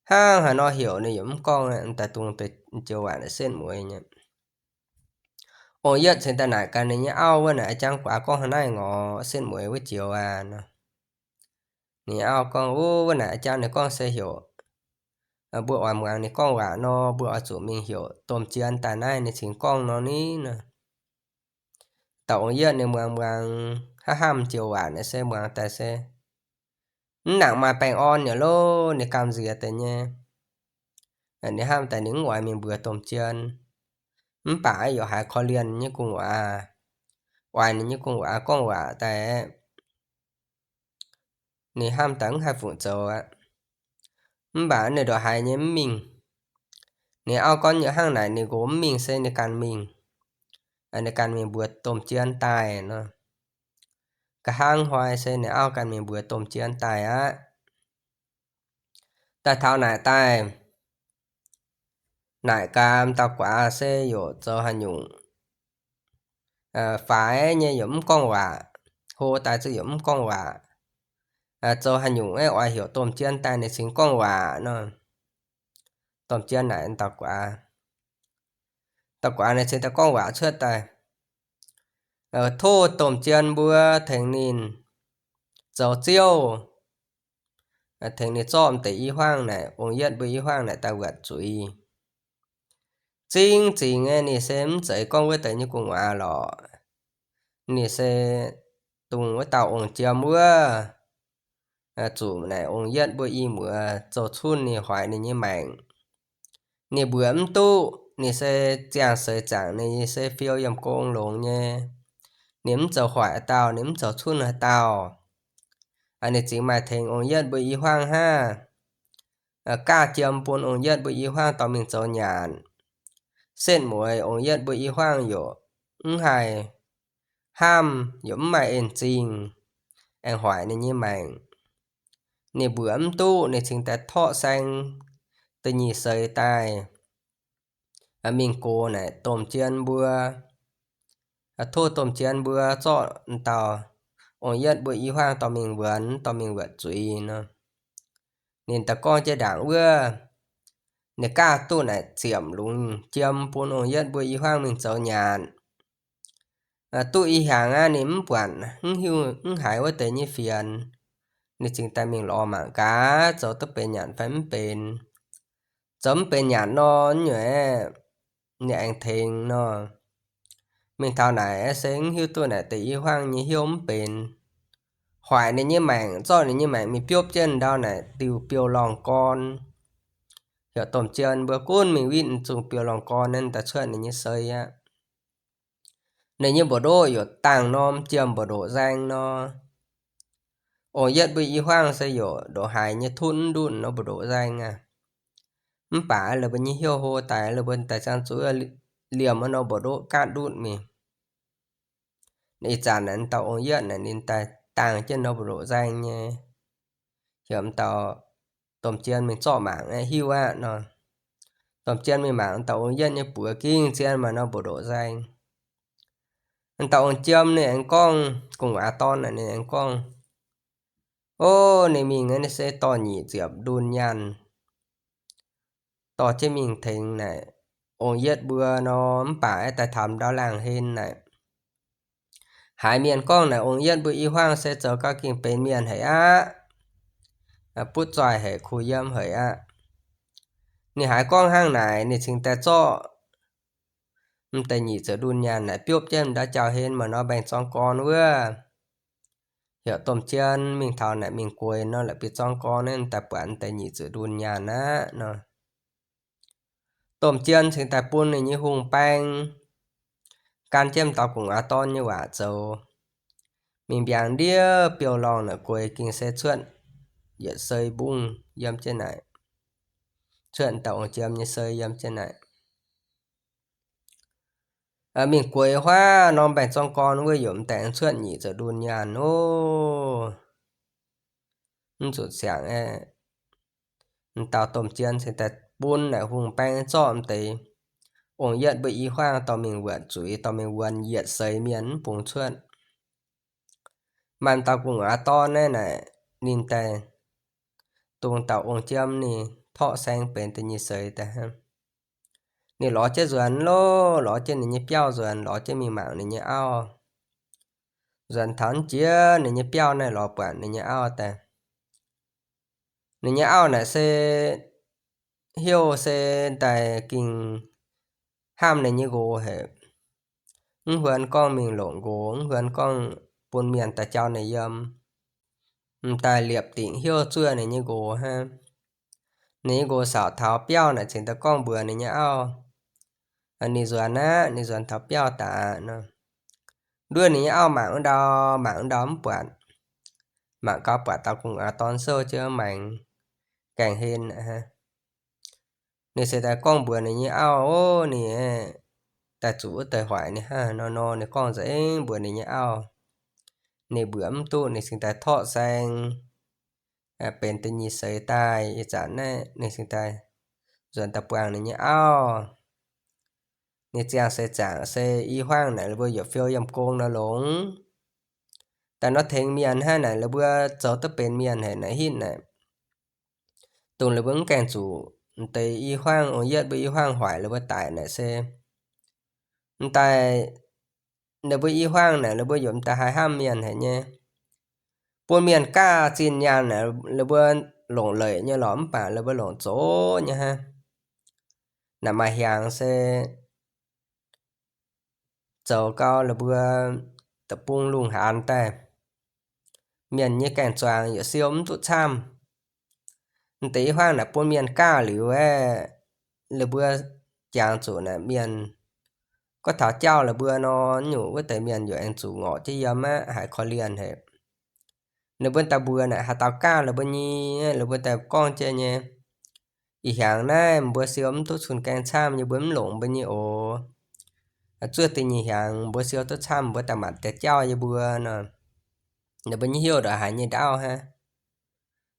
Hnangv haaix nor heuc ninh yaac mv gorngv aqv, m'daaih dungx deix m'joux waac naaic setv mueiz nyei. Ong yietv cingx daaih naaic gaax ninh nyei auv wuov naaic, a'jang guaax gorngv hnangv naaiv ngorc setv mueiz wuov joux aqv nor. Ninh nyei auv gorngv, wuov naaic a'jang ninh gorngv se heuc mbuo oix muangx ninh gorngv waac nor, mbuo oix zuqc mingh heuc domh jien daaih naaiv ninh cingx gorngv nor ni nor. Dauh ong yietv ninh muangx muangx hnangv hnamv joux waac naaic se muangx daaih se mv nangc maaih baengh orn yaac loh, ninh gamh nziex deix nyei. Ninh hnamv daaih ninh mv oix mingh mbuox domh jien, mv baac yaac haiz korv-lienh nyei gu'nguaaz, oix ninh nyei gu'nguaaz gorngv waac daaih. Ninh hnamv daaih mv haih fungc zoux aqv. Mv baac ninh ndongc haaix nyei mv mingh. Ninh auv gorngv nyei hnangv naaic ninh nqox mv mingh se ninh ganh mingh. Ninh ganh mingh mbuox domh jien daaih nor. Nqa'haav hnoi se ninh auv ganh mingh mbuox domh jien daaih aqv. Daaih taux naaic daaih, naaic gaax m'dauh guaax se yaac zoux haaix nyungc faix nyei yaac mv gorngv waac, hlo daaih zuqc yaac mv gorngv waac. Zoux haaix nyungc aeqv, oix heuc domh jien daaih ninh cingx gorngv waac nor. Domh jien naaic m'dauh guaax, dauh guaax ninh cingx daaih gorngv waac cuotv daaih, tov domh jien mbuo tengx ninh zoux ziouv, tengx ninh zorqv m'deix i hmuangv naaic, ong-yietv mbuo i hmuangv naaic daaih wuotc zuiz. Zingv zingc nyei ninh se mv zeiz gorngv wuov deix nyei gu'nguaaz lorqc. Ninh se dongh wuov dauh ong-jiem wuov, zuqc naaic ong-yietv mbuo i muoz zoux cunh ninh hoic ninh nyei maengc. Ninh mbuoqc mv duqv, ninh se ziangh seix zaangc ninh se fiou yiem gong longx nyei. Ninh mv zoux hoic haaix dauh, ninh mv zoux cunh haaix dauh. Ninh zingx maaih tengx ong-yietv mbuo i hmuangv hnangv. Gaav jiem bun ong-yietv mbuo i hmuangv dorh mingh zoux nyanc. Setv mueiz ong-yietv mbuo i hmuangv yaac mv haih hnamv, yaac mv maaih en zingh, aengx hoic ninh nyei maengc. Ninh mbuoqc mv duqv, ninh cingx daaih torqv saeng da'nyeic seix daaih mingh gox naaic domh jien mbuo, tov domh jien mbuo zorqv dauh ong-yietv mbuo i hmuangv dorh mingh wuonx, dorh mingh wuotc zuiz nor. Ninh daaih gorngv jienv ndaangc wuov, ninh gaav duqv naaic ziepc lungz jiem bun ong-yietv mbuo i hmuangv mingh zoux nyanc. Duqv i hnyangx aqv, ninh mv buatc, mv hiuv, mv haiz wuov deix nyei fienx. Ninh cingx daaih mingh lorz mangc gaax, zoux duqv benx nyanc fai mv benx. Zoux mv benx nyanc nor, nyuoqc aeqv, ninh aengx tengx nor. Mingh taux naaic se mv hiuv duqv naaic deix i hmuangv nyei hnyouv mv benx, hoic ninh nyei maengc, zorqv ninh nyei maengc mingh biopv jienv ndau naaic diuh biouv-lorngh gorn. Heuc domh jien mbuo gunv mingh witv zungh biouv-lorngh gorn naaiv daaih cuotv ninh nyei sei aqv. Ninh nyei mbu'ndoqv yaac dangh norm jiem mbu'ndoqv nzaeng nor. Ong-yietv mbuo i hmuangv se yaac ndoqc haaix nyei tutv mv ndutv nor mbu'ndoqv nzaeng aqv. Mv baac la'buo nyei hnyouv hlo daaih, la'buo daaih ziangh zuqc liemh nor mbu'ndoqv gaatv ndutv mingh. Ih zanc naaic dauh ong-yietv naaic ninh daaih dangh jienv nor mbu'ndoqv nzaeng nyei, heuc m'dauh domh jien mingh zorqv mangc aeqv, hiuv aqv nor. Domh jien mingh mangc dauh ong-yietv nyei buoz ging zien maaih nor mbu'ndoqv nzaeng. Dauh ong-jiem ninh aengx gorngv, gu'nguaaz dorn naaic ninh aengx gorngv, O, ninh mingh naaiv ninh se dorh nyic ziepc ndunh nyaanh dorh jienv mingh tengx naaic ong-yietv mbuo nor, mv baac aeqv, daaih taux ndau laangh hlen naaic, haiz mienh gorngv naaic ong-yietv mbuo i hmuangv se zoux gau gengh benx mienh haic aqv, butv zoih haic, kuh yiem haic aqv. Ninh haiz gorngv hnangv naaic, ninh cingx daaih zorqv m'deix nyic ziepc ndunh nyaanh naaic biopv jienv ndau jauv-hlen maaih nor mbaengx zorng gorn wuov. Heuc domh jien mingh taux naaic mingh gueix nor, la'bieiv zorng gorn naaiv daaih buatc m'deix nyic ziepc ndunh nyaanh aqv nor. Domh jien cingx daaih bun ninh nyei hungh baeng gan jienv m'dauh gu'nguaaz dorn nyei waac zoux, mingh mbiaangx ndiev biouv-lorngh naaic gueix gengh se cuotv yietc sei mbungv yiem jienv naaic, cuotv m'dauh ong-jiem nyei sei yiem jienv naaic. Mingh gueix huaav norm mbaengx zorng gorn wuov yaac m'daaih cuotv nyic ziepc ndunh nyaanh oc. Mv zuqc siangx aeqv, m'dauh domh jien cingx daaih bun naaic hungh baeng zorqv m'deix ong-yietv mbuo i hmuangv dorh mingh wuotc zuiz, dorh mingh wuonx yietc seix mienh mv bungx cuotv. Maaih m'dauh gu'nguaaz dorn naaiv naaic, ninh daaih dongh dauh ong-jiem ninh torqv saeng benx da'nyeic seix daaih hnangv. Ninh lorz jienv nzuonx loh, lorz jienv ninh nyei biauv nzuonx, lorz jienv mingh mangc ninh nyei auv. Nzuonx taux jiex ninh nyei biauv naaiv lorz buatc ninh nyei auv daaih. Ninh nyei auv naaic se heuc se daaih gengh hnamv ninh nyei nqox haic. Mv huon gorngv mingh longc nqox, mv huon gorngv bun mienh daaih jauv ninh yiem. M'daaih liepc dingc heuc zuov ninh nyei nqox hnangv. Ninh nyei nqox saauc taux biauv naaic cingx daaih gorngv mbuox ninh nyei auv, ninh nzuonx aqv, ninh nzuonx taux biauv daaih nor. Nduov ninh nyei auv mangc wuov ndau, mangc wuov ndau mv buatc. Mangc gau buatc dauh gu'nguaaz dorn souv jienv maengx gaengh hlen aqv. Ninh se daaih gorngv mbuox ninh nyei auv, O, ninh daaih zuqc wuov deix hoic ninh hnangv nor nor, ninh gorngv nzengc mbuox ninh nyei auv. Ninh mbuox mv duqv, ninh cingx daaih torqv saeng benx da'nyeic seix daaih. Ih zanc naaiv ninh cingx daaih nzuonx daaih buangh ninh nyei auv. Ninh ziangh seix zaangc se i hmuangv naaic ninh mbuo yietc fiou yiem gong nor longx. Daaih nor tengx mienh hnangv naaic, ninh mbuo zoux duqv benx mienh haic naaic, hitv naaic, dongh ninh mbuo mv gaengh zuqc m'deix i hmuangv, ong-yietv mbuo i hmuangv hoic ninh mbuo daic naaic se m'daaih ninh mbuo i hmuangv naaic ninh mbuo yaac m'daaih haih hnamv mienh haic nyei. Bun mienh gaav zinh nyaanh naaic ninh mbuo longc leic nyei lorqc, mv baac la'buo longc zoqc nyei hnangv. Naaic maaih hiaangx se zoux gau la'buo deic-bung lungh haanz daaih, mienh nyei gaeng-zuangx yaac siou mv duqv camv. M'deix i hmuangv naaic bun mienh gaav liuz aeqv, la'buo jangx zuqc naaic mienh gorngv taux jauv la'buo nor, nyungc wuov deix mienh yaac aengx zuqc ngorc jienv yiem aqv, haiz korv-lienh haic. Ninh mbuo daaih mbuox naaic haaix dauh gaav la'buo nyei, la'buo daaih gorngv jienv nyei, ih hiaangx naaiv mbuo siou mv duqv cun gaeng camv, yie mbuo mv longc mbuo nyei oc. Zuov deix nyei hiaangx mbuo siou duqv camv, mbuo daaih maanc deix jauv yie mbuo nor. Ninh mbuo nyei heuc ndongc haaix nyei ndaauv hnangv.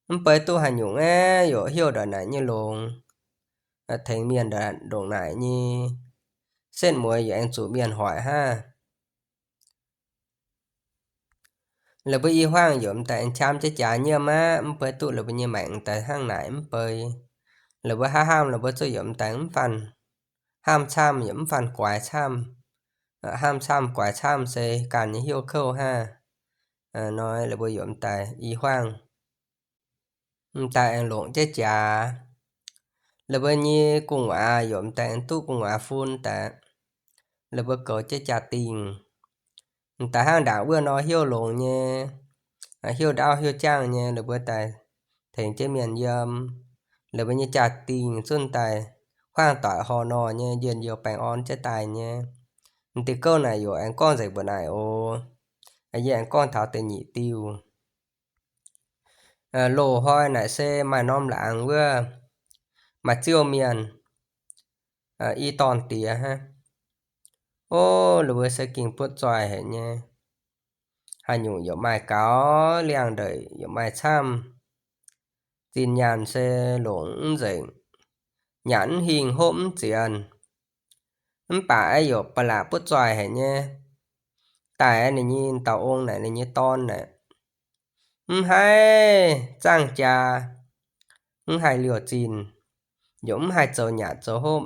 Mv bei duqv haaix nyungc aeqv, yaac heuc ndongc naaic nyei longx, tengx mienh ndongc naaic nyei setv mueiz yaac aengx zuqc mienh hoic hnangv. La'buo i hmuangv yaac m'daaih aengx qam jienv jaax nyiemv aqv, mv bei duqv la'buo nyei maengc daaih hnangv naaic mv bei. La'buo hnamv hnamv la'buo zuqc yaac m'daaih mv fanh hnamv camv, yaac mv fanh guaix camv. Hnamv camv guaix camv se ganh nyei heuc kouv hnangv. Nor la'buo yaac m'daaih i hmuangv m'daaih aengx longc jienv jaax. La'buo nyei gu'nguaaz yaac m'daaih aengx duqv gu'nguaaz fun daaih. La'buo goux jienv jaa-dingh. M'daaih hnangv ndaangc wuov nor heuc longx nyei, heuc ndaauv heuc jangv nyei, la'buo daaih tengx jienv mienh yiem. La'buo nyei jaa-dingh zunv daaih hmuangv doic horh nor nyei, njien-youh baengh orn jienv daaih nyei. M'deix gouv naaic yaac aengx gorngv nzengc mbuo naaic oc. Yie aengx gorngv taux da'nyeic diuh. Loz-hnoi naaic se maaih norm laangz wuov, maaih ziouv mienh i dorn diex hnangv. Ov, la'buo se gengh butv zoih haic nyei. Haaix nyungc yaac maaih gaux, liangx-ndeic yaac maaih camv. Zinh nyaanh se longc mv nzengc, nyanc mv hingh, hopv mv zienx. Mv baac aeqv, yaac ba'laqc butv zoih haic nyei. Daaih aeqv, ninh nyei dauh ong naaic, ninh nyei dorn naaic, mv haih zaangh jaa, mv haih liouh zinh, yaac mv haih zoux nyanc zoux hopv.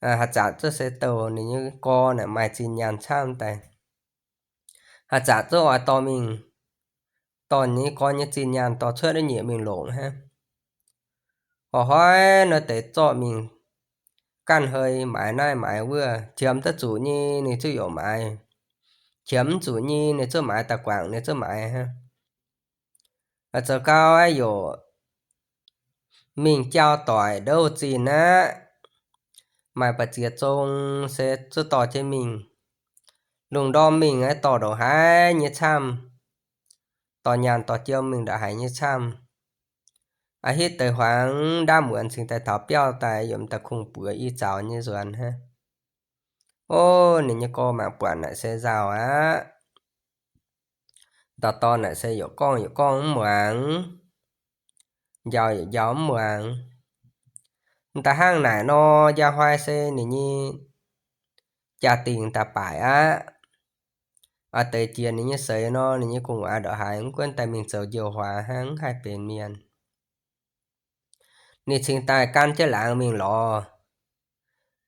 Haaix zanc zuqc se douh ninh nyei gorx naaic maaih zinh nyaanh camv daaih. Haaix zanc zuqc oix dorh mingh, dorh nyei gorx nyei zinh nyaanh dorh cuotv nyiec mingh longc hnangv. Hoc hnoi nor deix zorqv mingh ganh hei maaiz naaiv maaiz wuov, qiemx duqv zuqc nyei ninh zuqc yaac maaiz, qiemx mv zuqc nyei ninh zuqc maaiz daaih guangc ninh zuqc maaiz hnangv. Zoux gau aeqv, yaac mingh jauv-doic ndouv zinh aqv. Maaih ba'ziex zong se zuqc dorh jienv mingh. Lungh ndorm mingh aeqv, dorh ndongc haaix nyei camv. Dorh nyaanh dorh jiem mingh ndongc haaix nyei camv. A'hitv deix huangx ndaamv muonz cingx daaih taux biauv daaih, yaac m'daaih kungx-buoz i zaux nyei nzuonx hnangv. Ov, ninh nyei gorx mangc buatc naaic se nzauh aqv. Dauh dorn naaic se yaac gorngv yaac gorngv mv muangx, njaaux yaac njaaux mv muangx. M'daaih hnangv naaic nor, njang hnoi se ninh nyei jaa-dingh daaih baaic aqv. Oix deix jiex ninh nyei seix nor, ninh nyei gu'nguaaz ndongc haaix mv gunv daaih mingh zoux njoux huaax hnangv, mv haih benx mienh. Ninh cingx daaih gan jienv laangz mingh lorz,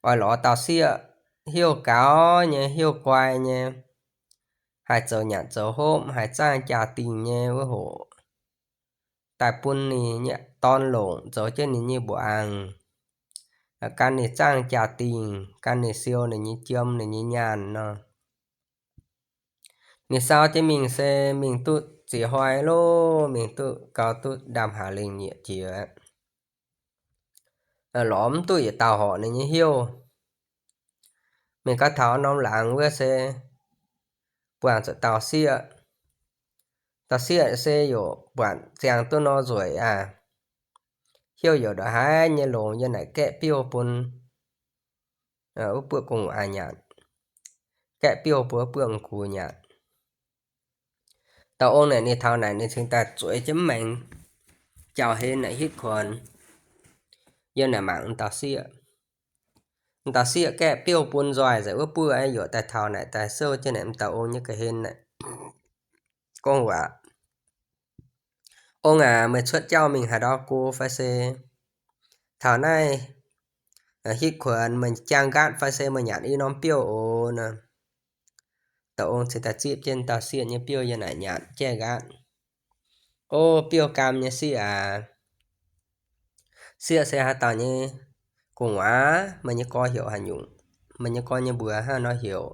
oix lorz dauh sieqv, heuc gaux nyei, heuc guai nyei, haih zoux nyanc zoux hopv, haih zaangh jaa-dingh nyei wuov hoc, daaih bun ninh nyei dorn longc zoux jienv ninh nyei mbuoqc angc, gan ninh zaangh jaa-dingh, gan ninh siou ninh nyei jiem, ninh nyei nyaanh nor. Ninh sau jienv mingh se mingh duqv ziex hnoi loh, mingh duqv gau duqv ndaamv-haaix lengh nyieqc jiex, lorz mv duqv yietc dauh horpc ninh nyei heuc. Mingh gau taux norm laangz wuov se buangh zuqc dauh sieqv. Dauh sieqv se yaac buatc ziangh duqv nor nzueic aqv. Heuc yaac ndongc haaix nyei longx, yie naaic gaeqv biouv bun wuov buoqv gu'nguaaz nyanc, gaeqv biouv bun wuov buoqv m'gux nyanc. Dauh ong naaic ninh taux naaic ninh cingx daaih zueiz jienv mv maengx jauh-hlen naaic hitv kuonx. Yie naaic mangc m'dauh sieqv. M'dauh sieqv gaeqv biouv bun nzoih nzengc wuov buoqv, yaac daaih taux naaic daaih souv jienv naaic m'dauh ong nyei ga'hlen naaic, gorngv waac, Ong aac, meih cuotv jauv mingh haaix ndau go fai se taux naaiv hitv kuonx meih jaang nqaatv fai se meih nyanc i norm biouv oc nor. Dauh ong cingx daaih zipv jienv dauh sieqv nyei biouv yiem naaic nyanc jaiv nqaatv. O biouv gaam nyei sieqv aac, sieqv se haaix dauh nyei gu'nguaaz? Meih nyei gorx heuc haaix nyungc? Meih nyei gorx nyei mbuox hnangv nor heuc?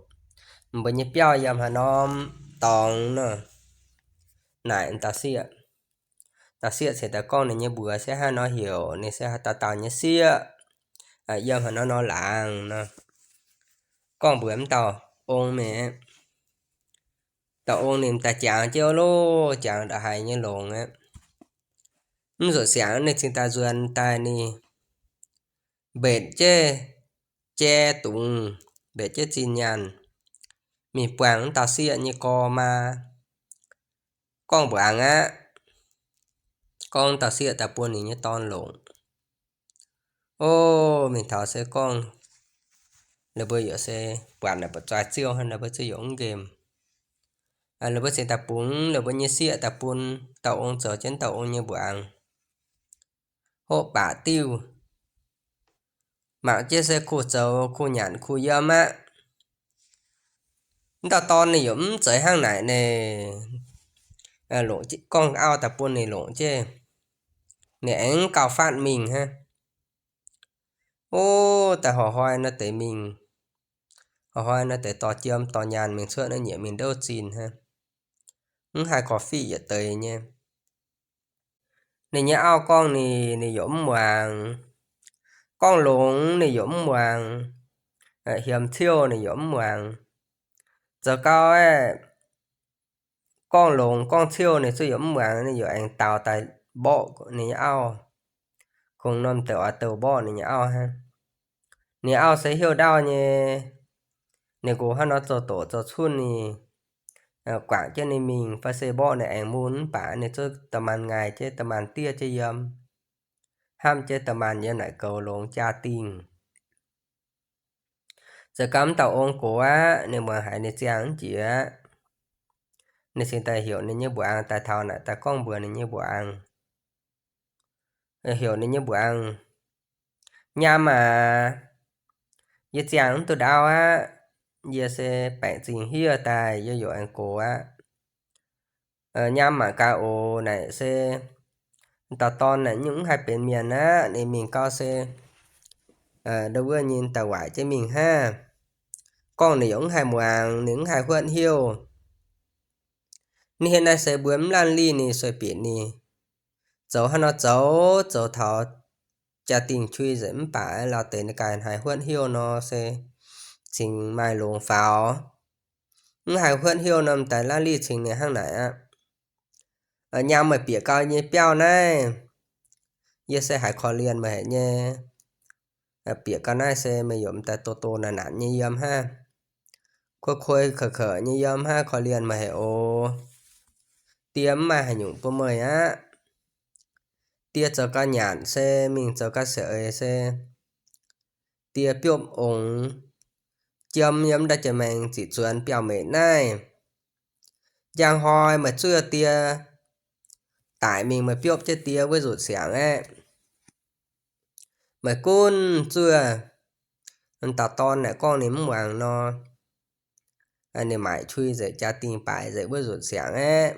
Mbuo nyei biauv yiem haaix norm dorngx nor? Naaic dauh sieqv. Dauh sieqv cingx daaih gorngv ninh nyei mbuox se hnangv nor heuc, ninh se haaix dauh dauh nyei sieqv, yiem haaix nor nor laangz nor. Gorngv mbuox mv dauh ong mingh. Dauh ong ninh daaih jangx jienv loh, jangx ndongc haaix nyei longx aqv. Mv zuqc siangx ninh cingx daaih nzuonx daaih ninh mbetc jienv jai dungz, mbetc jienv zinh nyaanh mingh buangh mv dauh sieqv nyei gorx maa, gorngv mbuangz aqv. Gorngv dauh sieqv daaih bun ninh nyei dorn longc. O, mingh taux se gorngv, ninh mbuo yaac se buatc naaic buatc zoih ziouh hnangv, ninh mbuo ziouc yaac mv nqemh. Ninh mbuo cingx daaih bungx ninh mbuo nyei sieqv daaih bun dauh ong zoux jienv dauh ong nyei mbuangz. Hoqc baac diuh mangc jienv se kuh zoux kuh nyanc kuh yiem aqv. Mv dauh dorn ninh yaac mv zeiz hnangv naaic naaic, longc gorngv auv daaih bun ninh longc jienv, ninh aengx gauh fatv mingh hnangv. O, daaih horc hnoi naaiv deix mingh, horc hnoi naaiv deix dorh jiem dorh nyaanh mingh cuotv naaiv nyiec mingh ndouv zinh hnangv, mv haih korv-fiqv yietc deix nyei. Ninh nyei auv gorngv ninh, ninh yaac mv muangx. Gorngv longx ninh yaac mv muangx. Hiemx ciouh ninh yaac mv muangx. Zoux gau aeqv, gorngv longx gorngv ciouh ninh zuqc yaac mv muangx, ninh yaac aengx daaux daaih mborqv ninh nyei auv. Kungx norm deix oix douh mborqv ninh nyei auv hnangv. Ninh auv se heuc ndauv nyei, ninh nqox hnangv nor zoux doqc zoux cunh ninh, guangc jienv ninh mingh fai se mborqv ninh aengx mun mv baac ninh zuqc dorh maanh ngaih jienv dorh maanh diev jienv yiem, hnamv jienv dorh maanh yiem naaic goux longx jaa-dingh. Zoux gau mv dauh ong gox aqv, ninh muangx haiz ninh ziangh mv jiex aqv. Ninh cingx daaih heuc ninh nyei mbuangz daaih taux naaic daaih gorngv mbuox ninh nyei mbuangz, heuc ninh nyei mbuangz, Nyaam aac, yie ziangh mv duqv ndau aqv. Yie se baengc zingh hiev daaih, yie yaac aengx gox aqv. Nyaam mangc gaax oc. Naaic se dauh dorn naaic nyungc mv haih benx mienh aqv. Ninh mingh gau se ndo wuov nyei daaih waaic jienv mingh hnangv. Gorngv ninh yaac mv haih muangx, ninh mv haih huotv heuc. Ninh hieh naaiv se mbuo mv laanh lih ninh sueih bieqc ninh zoux hnangv nor zoux, zoux taux jaa-dingh qui nzengc mv baac lauh deix ninh ganh haih huotv heuc nor se cingx maaih longx faaux. Mv haih huotv heuc nor m'daaih laanh lih cingx ninh hnangv naaic aqv. Nyaam meih bieqc gau nyei biauv naaiv, yie se haiz korv-lienh meih haic nyei. Bieqc gau naaiv se meih yaac m'daaih doh doh naanc naanc nyei yiem hnangv, kuei kuei kouc kouc nyei yiem hnangv, korv-lienh meih haic oc. Die mv maaih haaix nyungc bun meih aqv. Die zoux gau nyanc se mingh, zoux gau siec eix se die biopv ongx jiem yiem ndau jiex maengx ziqc zuonx biauv-meic naaiv. Njang hnoi meih zuov die daic mingh, meih biopv jienv die wuov nzutc siangx aeqv, meih gunv zuov. Dauh dorn naaic gorngv ninh mv muangx nor, ninh maaic qui nzengc, jaa-dingh baaic nzengc wuov nzutc siangx aeqv.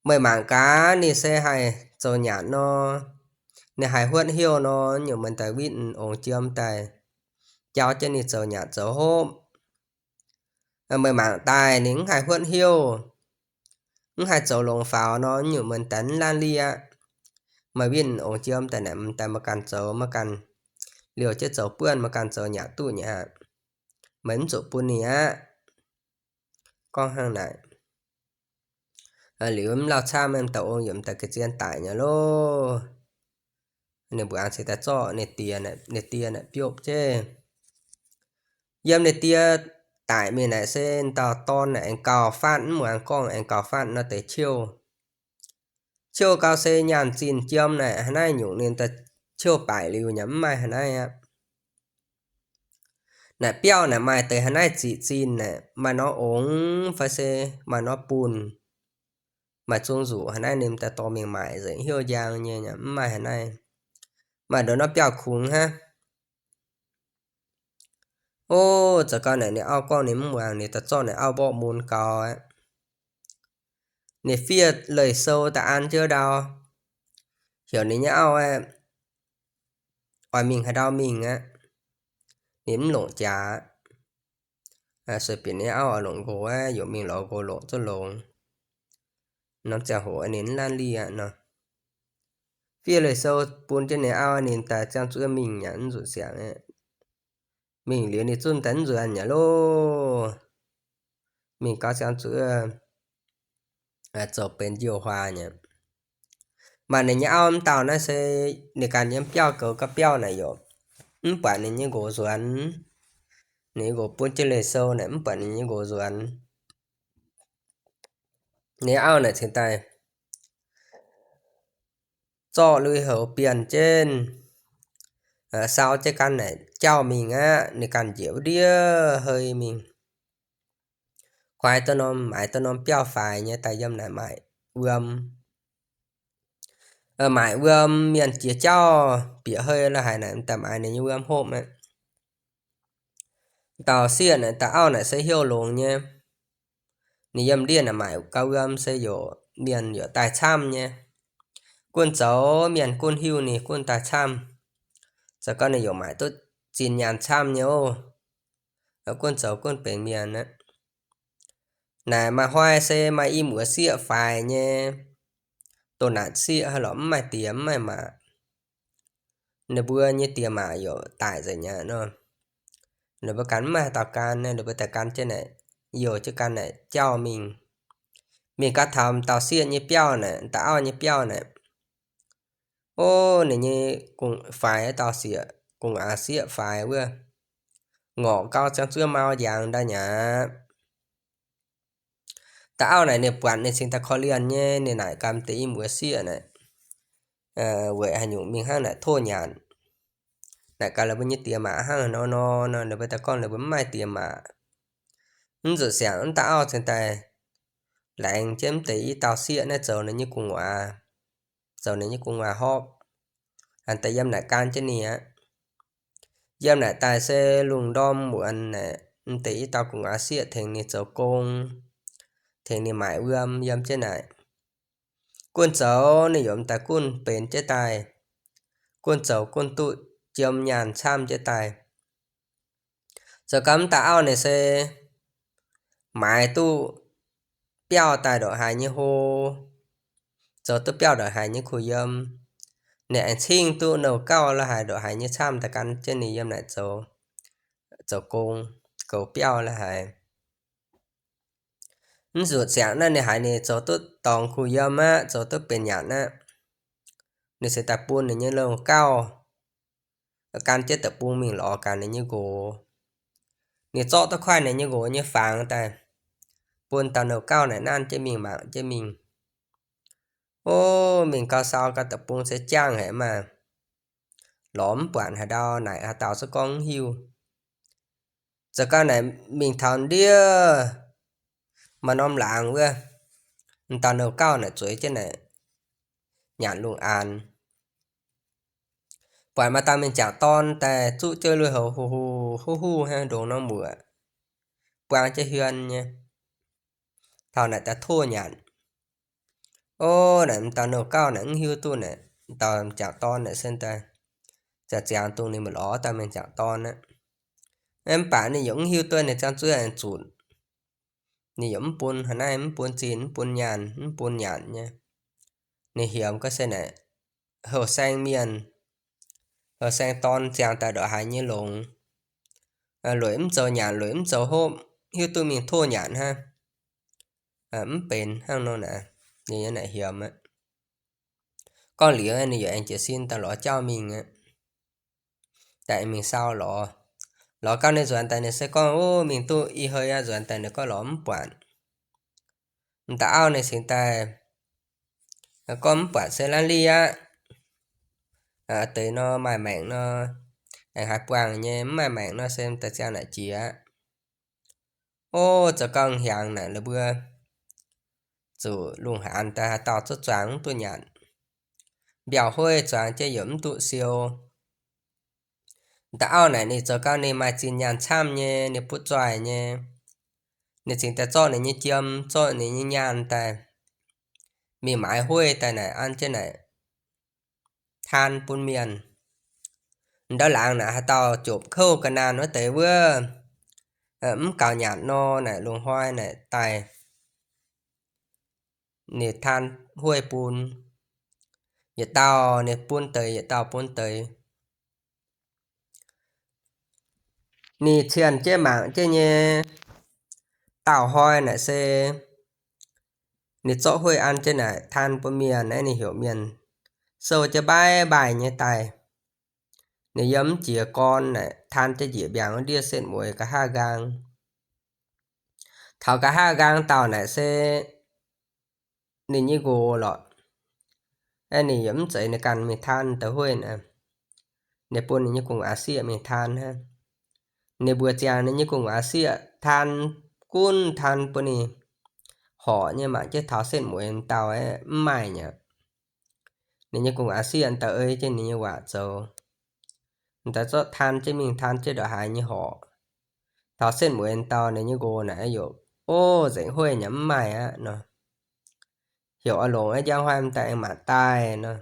Meih mangc gaax, ninh se haih zoux nyanc nor, ninh haih huotv heuc nor, nyungc meih daaih witv ongx jiem daaih jauv jienv ninh zoux nyanc zoux hopv. Meih mangc daaih ninh mv haih huotv heuc, mv haih zoux longx faaux nor, nyungc meih daaih mv laanh lih aqv. Meih witv ongx jiem daaih naaic, m'daaih maiv ganh zoux, maiv ganh liouh jienv zoux buonv, maiv ganh zoux nyanc duqv nyei aqv. Meih mv zuqc bun ninh aqv. Gorngv hnangv naaic liuz, mv lauh camv, m'dauh ong yaac m'daaih ga'zien daic nyei loh. Ninh mbuangz cingx daaih zorqv ninh die naaic biopv jienv. Yiem ninh die daic mingh naaic se m'dauh dorn naaic aengx gauh fatv, mv muangx gorngv aengx gauh fatv nor deix ciouh. Ciouh gau se nyaanh zinh jiem naaic haaix naaiv nyungc ninh daaih ciouh baaic liuz nyei, mv maaih haaix naaiv aqv. Naaic biauv naaic maaih deix haaix naaiv ziqc zinh naaic, maaih norm ongx fai se maaih norm bunh, maaih zung nzuqc haaix naaiv ninh daaih dorh mingh maaic nzengc heuc njang nyei, mv maaih haaix naaiv. Maaih ndongc norm biauv kungx hnangv. O, zoux gau naaic ninh auv gorngv ninh mv muangx, ninh daaih zorqv ninh auv mborqv mun gau aqv. Ninh fiev leih sou daaih an jienv ndau, heuc ninh nyei auv oix mingh haaix ndau mingh aqv. Ninh mv longc jaax, sueih bieqc ninh auv oix longc nqox aqv, yaac mingh lorz nqox longc zuqc longx. Norm ziangh hoc ninh mv laanh lieh aqv nor. Fiev leih sou bun jienv ninh auv, ninh daaih ziangh zuov mingh yaac mv nzuqc siangx aqv. Mingh liuz ninh zunv daaih mv nzuonx yaac loh. Mingh gau ziangh zuov zoux benx njoux huaax nyei. Maaih ninh nyei auv mv dauh naaiv se ninh ganh yiem biauv goux ga'biauv naaic yaac mv buatc ninh nyei nqox nzuonx. Ninh nyei nqox bun jienv leih sou naaic mv buatc ninh nyei nqox nzuonx. Ninh auv naaic cingx daaih zorqv lui-houx bienh jienv, sau jienv ganh naaic jauv mingh aqv. Ninh ganh njiec wuov ndiev hei mingh, kuaix duqv norm, maaiz duqv norm biauv faix nyei daaih yiem naaic maaic wuom. Maaic wuom mienh jiex jauv bieqc hei la'haic naaic daaih maaiz ninh nyei wuom hopv aqv. Dauh sieqv naaic, dauh auv naaic se heuc longx nyei. Ninh yiem ndiev naaic maaic gau wuom se yaac mienh yaac daaih camv nyei. Gunv zoux mienh gunv hiuv ninh gunv daaih camv. Zoux gau ninh yaac maaic duqv zinh nyaanh camv nyei oc. Gunv zoux gunv benx mienh aqv. Naaic maaih hnoi se maaih i muoz sieqv faix nyei, doh naanc sieqv haaix lorqc mv maaih diex mv maaih maac. Ninh mbuo nyei diex maac yaac daic nzengc aqv nor. Ninh mbuo ganh mv maaih haaix dauh gan, ninh mbuo daaih gan jienv naaic, youh jienv gan naaic jauv mingh. Mingh gau taux dauh sieqv nyei biauv naaic, dauh auv nyei biauv naaic. Ov, ninh nyei faix dauh sieqv, gu'nguaaz sieqv faix wuov, ngorc gau ziangh zuov mau njangx ndaaih nyaqv. Dauh auv naaic ninh buatc ninh cingx daaih korv-lienh nyei, ninh naaic gaax deix i muoz sieqv naaic, weic haaix nyungc mingh hnangv naaic tov nyanc. Naaic gaax ninh mbuo nyei diex maac hnangv haaix nor nor, ninh mbuo daaih gorngv ninh mbuo mv maaih diex maac. Mv zuqc siangx, mv dauh auv cingx daaih laengz jienv mv deix i dauh sieqv naaiv zoux ninh nyei gu'nguaaz, zoux ninh nyei gu'nguaaz hopv, daaih yiem naaic gan jienv ninh aqv. Yiem naaic daaih se lungh ndorm muonz naaic, mv deix i dauh gu'nguaaz sieqv tengx ninh zoux gong, tengx ninh maaic wuom yiem jienv naaic. Gunv zoux ninh yaac daaih gunv benx jienv daaih, gunv zoux gunv duqv jiem nyaanh camv jienv daaih. Zoux gau mv dauh auv naaic se maaiz duqv biauv daaih ndongc haaix nyei hlo, zoux duqv biauv ndongc haaix nyei kuh yiem. Ninh aengx cingv duqv nouh gauh la'haic ndongc haaix nyei camv daaih gan jienv ninh yiem naaic zoux, zoux gong, goux biauv la'haic. Mv zuqc siangx naaiv ninh haiz ninh zoux duqv dorngx kuh yiem aqv, zoux duqv benx nyanc aqv, ninh se daaih bun ninh nyei nouh gauh gan jienv deic-bung mingh lorz gaax ninh nyei nqox. Ninh zorqv duqv kuaaiv ninh nyei nqox nyei fangx daaih, bun dauh nouh gauh naaic nanv jienv mingh mangc jienv mingh. Ov, mingh gau sau gau deic-bung se jangv haic maah! Lorz mv buatc haaix ndau, naaic haaix dauh zungv gorngv mv hiuv. Zoux gau naaic mingh taux ndiev maaih norm laangz wuov, m'dauh nouh gauh naaic zueiz jienv naaic nyanc lungh aanx. Buatc maaih dauh mienh jangc dorn daaih zuqv jienv lui-houx huv huv huv huv hnangv ndongc norm muoc, buang jienv hmien nyei. Taux naaic daaih tov nyanc. Ov, naaic m'dauh nouh gauh naaic mv hiuv duqv naaic, m'dauh jangc dorn naaic se daaih ziangh ziangx dongh ninh maiv lorz dauh mienh jangc dorn aqv. Mv baac ninh yaac mv hiuv duqv ninh ziangh zuov aengx zunc. Ninh yaac mv bun haaix naaiv, mv bun zinh, mv bun nyaanh, mv bun nyanc nyei. Ninh hiemx ga'sie naaic, houh saeng mienh, houh saeng dorn ziangh daaih ndongc haaix nyei longx. Lueic mv zoux nyanc, lueic mv zoux hopv, hiuv duqv mingh tov nyanc hnangv. Mv benx hnangv nor naaic, ninh nyei naaic hiemx aqv. Gorngv liuz ninh yaac aengx jiez sin daaih lorz jauv mingh aqv. Daaih mingh sau lorz. Lorz gau ninh nzuonx daaih ninh se gorngv, ov, mingh duqv i hei aqv, nzuonx daaih ninh gorngv lorz mv buatc. M'dauh auv ninh cingx daaih gorngv mv buatc se laanh lieh aqv. Deix nor maaih maengc nor aengx haiz buangh nyei, mv maaih maengc nor se daaih ziangh naaic jiex aqv. Ov, zoux gau hiaangx naaic la'buo zuqc lungh haanz daaih haaix dauh zungv zuangx mv duqv nyanc. Mbiauh hueiv zuangx jienv yaac mv duqv siou. M'dauh auv naaic ninh zoux gau ninh maaih zinh nyaanh camv nyei, ninh butv zoih nyei. Ninh cingx daaih zorqv ninh nyei jiem, zorqv ninh nyei nyaanh daaih mingh maaiz hueiv daaih naaic an jienv naaic taan bun mienh. Ndau laangz naaic haaix dauh jopc kouv ga'naanh wuov deix wuov, mv gaux nyanc nor naaic lungh hnoi naaic daaih ninh taan hueiv bun. Yietc dauh ninh bun deix, yietc dauh bun deix. Ninh cienh jienv mangc jienv nyei dauh hnoi naaic se ninh zorqv hueiv an jienv naaic taan bun mienh naaic, ninh heuc mienh souv jienv mbaiv mbaaih nyei daaih. Ninh yiem mv jiex gorn naaic taan jienv njiec mbiaangc wuov ndiev setv mueiz nqa'haav nqaang. Taux nqa'haav nqaang dauh naaic se ninh nyei nqox lorqc. Aeqv, ninh yaac mv zeiz ninh ganh mingh taan deix hueiv naaic. Ninh bun ninh nyei gu'nguaaz sieqv mingh taan hnangv. Ninh mbuox ziangx ninh nyei gu'nguaaz sieqv taan, gunv taan bun ninh horpc nyei mangc jienv taux setv mueiz dauh aeqv, mv maaih nyei aqv. Ninh nyei gu'nguaaz sieqv daaih ei jienv ninh nyei waac zoux, daaih zorqv taan jienv mingh taan jienv ndongc haaix nyei horpc. Taux setv mueiz dauh ninh nyei nqox naaic yaac, o, nzengc hueiv nyei mv maaih aqv nor. Heuc oix longc aeqv, njang hnoi m'daaih aengx maanc daaih nor.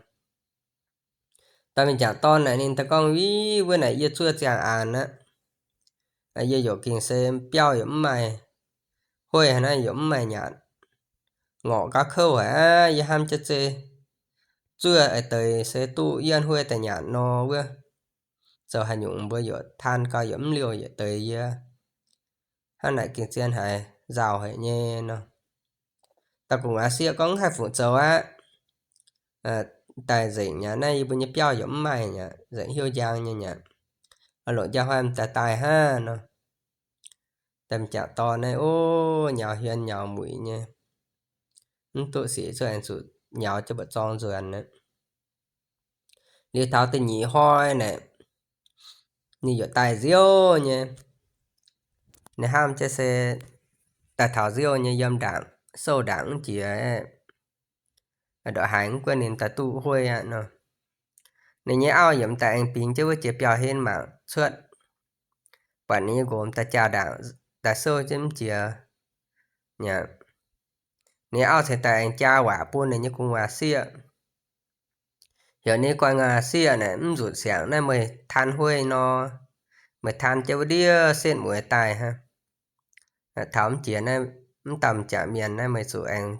Dauh mienh jangc dorn naaic ninh daaih gorngv, Ih, wuov naaic yie zuov ziangh aanx aqv. Yie yaac gengh se biauv yaac mv maaih, hueiv haaix naaiv yaac mv maaih nyanc. Ngorc gauh kouv haic aqv. Yie hnamv jienv zei zuov eix deix se duqv yie hueiv daaih nyanc nor wuov, zoux haaix nyungc mbuo yaac taan gau yaac mv liouh yietc deix yie. Hnangv naaic gengh zien haic, nzauh haic nyei nor. Dauh gu'nguaaz sieqv gorngv, Mv haih fungc zoux aqv. Daaih nzengc nyei, naaiv yie mbuo nyei biauv yaac mv maaih nyei, nzengc hiuv njang nyei nyei. Oix longc njang hnoi m'daaih daaih hnangv nor. Daaih m'jangc dorn naaiv, o, nyaux hmien nyaux mueic nyei, mv duqv sic zuqc aengx zuqc nyaux jienv mbu'zorng nzuonx aqv. Liuz taux da'nyeic hnoi naaic, ninh yaac daaih nziouv nyei. Ninh hnamv jienv se daaih taux nziouv nyei yiem ndaangc, sou ndaangc mv jiex, ndongc haaix mv gunv ninh daaih duqv hueiv aqv nor. Ninh nyei auv yaac m'daaih aengx bingx jienv wuov jiex biauv-hlen mangc cuotv, buatc ninh nyei nqox m'daaih jaa ndaangc daaih sou jienv mv jiex nyei. Ninh auv cingx daaih aengx jaa waac bun ninh nyei gu'nguaaz sieqv. Heuc ninh gu'nguaaz sieqv naaic, Mv nzunc siangx naaiv meih taan hueiv nor, meih taan jienv wuov ndiev setv mueiz daaih hnangv. Taux mv jiex naaiv, mv dauh m'jangc mienh naaiv meih zuqc aengx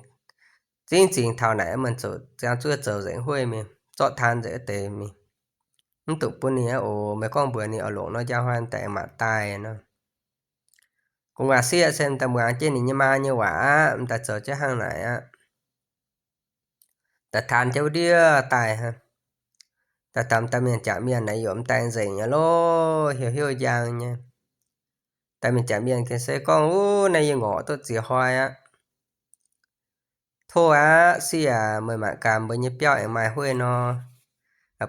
zingv zingx taux naaic meih zuqc ziangh zuov zoux nzengc hueiv mingh, zorqv taan nzengc wuov deix mingh. Mv duqv bun ninh aqv oc. Meih gorngv mbuox ninh oix longc nor, njang hnoi m'daaih aengx maanc daaih nor. Gu'nguaaz sieqv se m'daaih muangx jienv ninh nyei maa nyei waac aqv, m'daaih zoux jienv hnangv naaic aqv. Daaih taan jienv wuov ndiev daaih hnangv. Daaih taux m'daaih mienh jangc mienh naaic yaac m'daaih nzengc nyei loh, hiuv hiuv njang nyei. Daaih mienh jangc mienh gengh se gorngv, Wuov naaiv yie ngorc duqv ziex hnoi aqv. Tov aqv, sieqv aac, meih mangc gaax mbuo nyei biauv aengx maaih hueiv nor,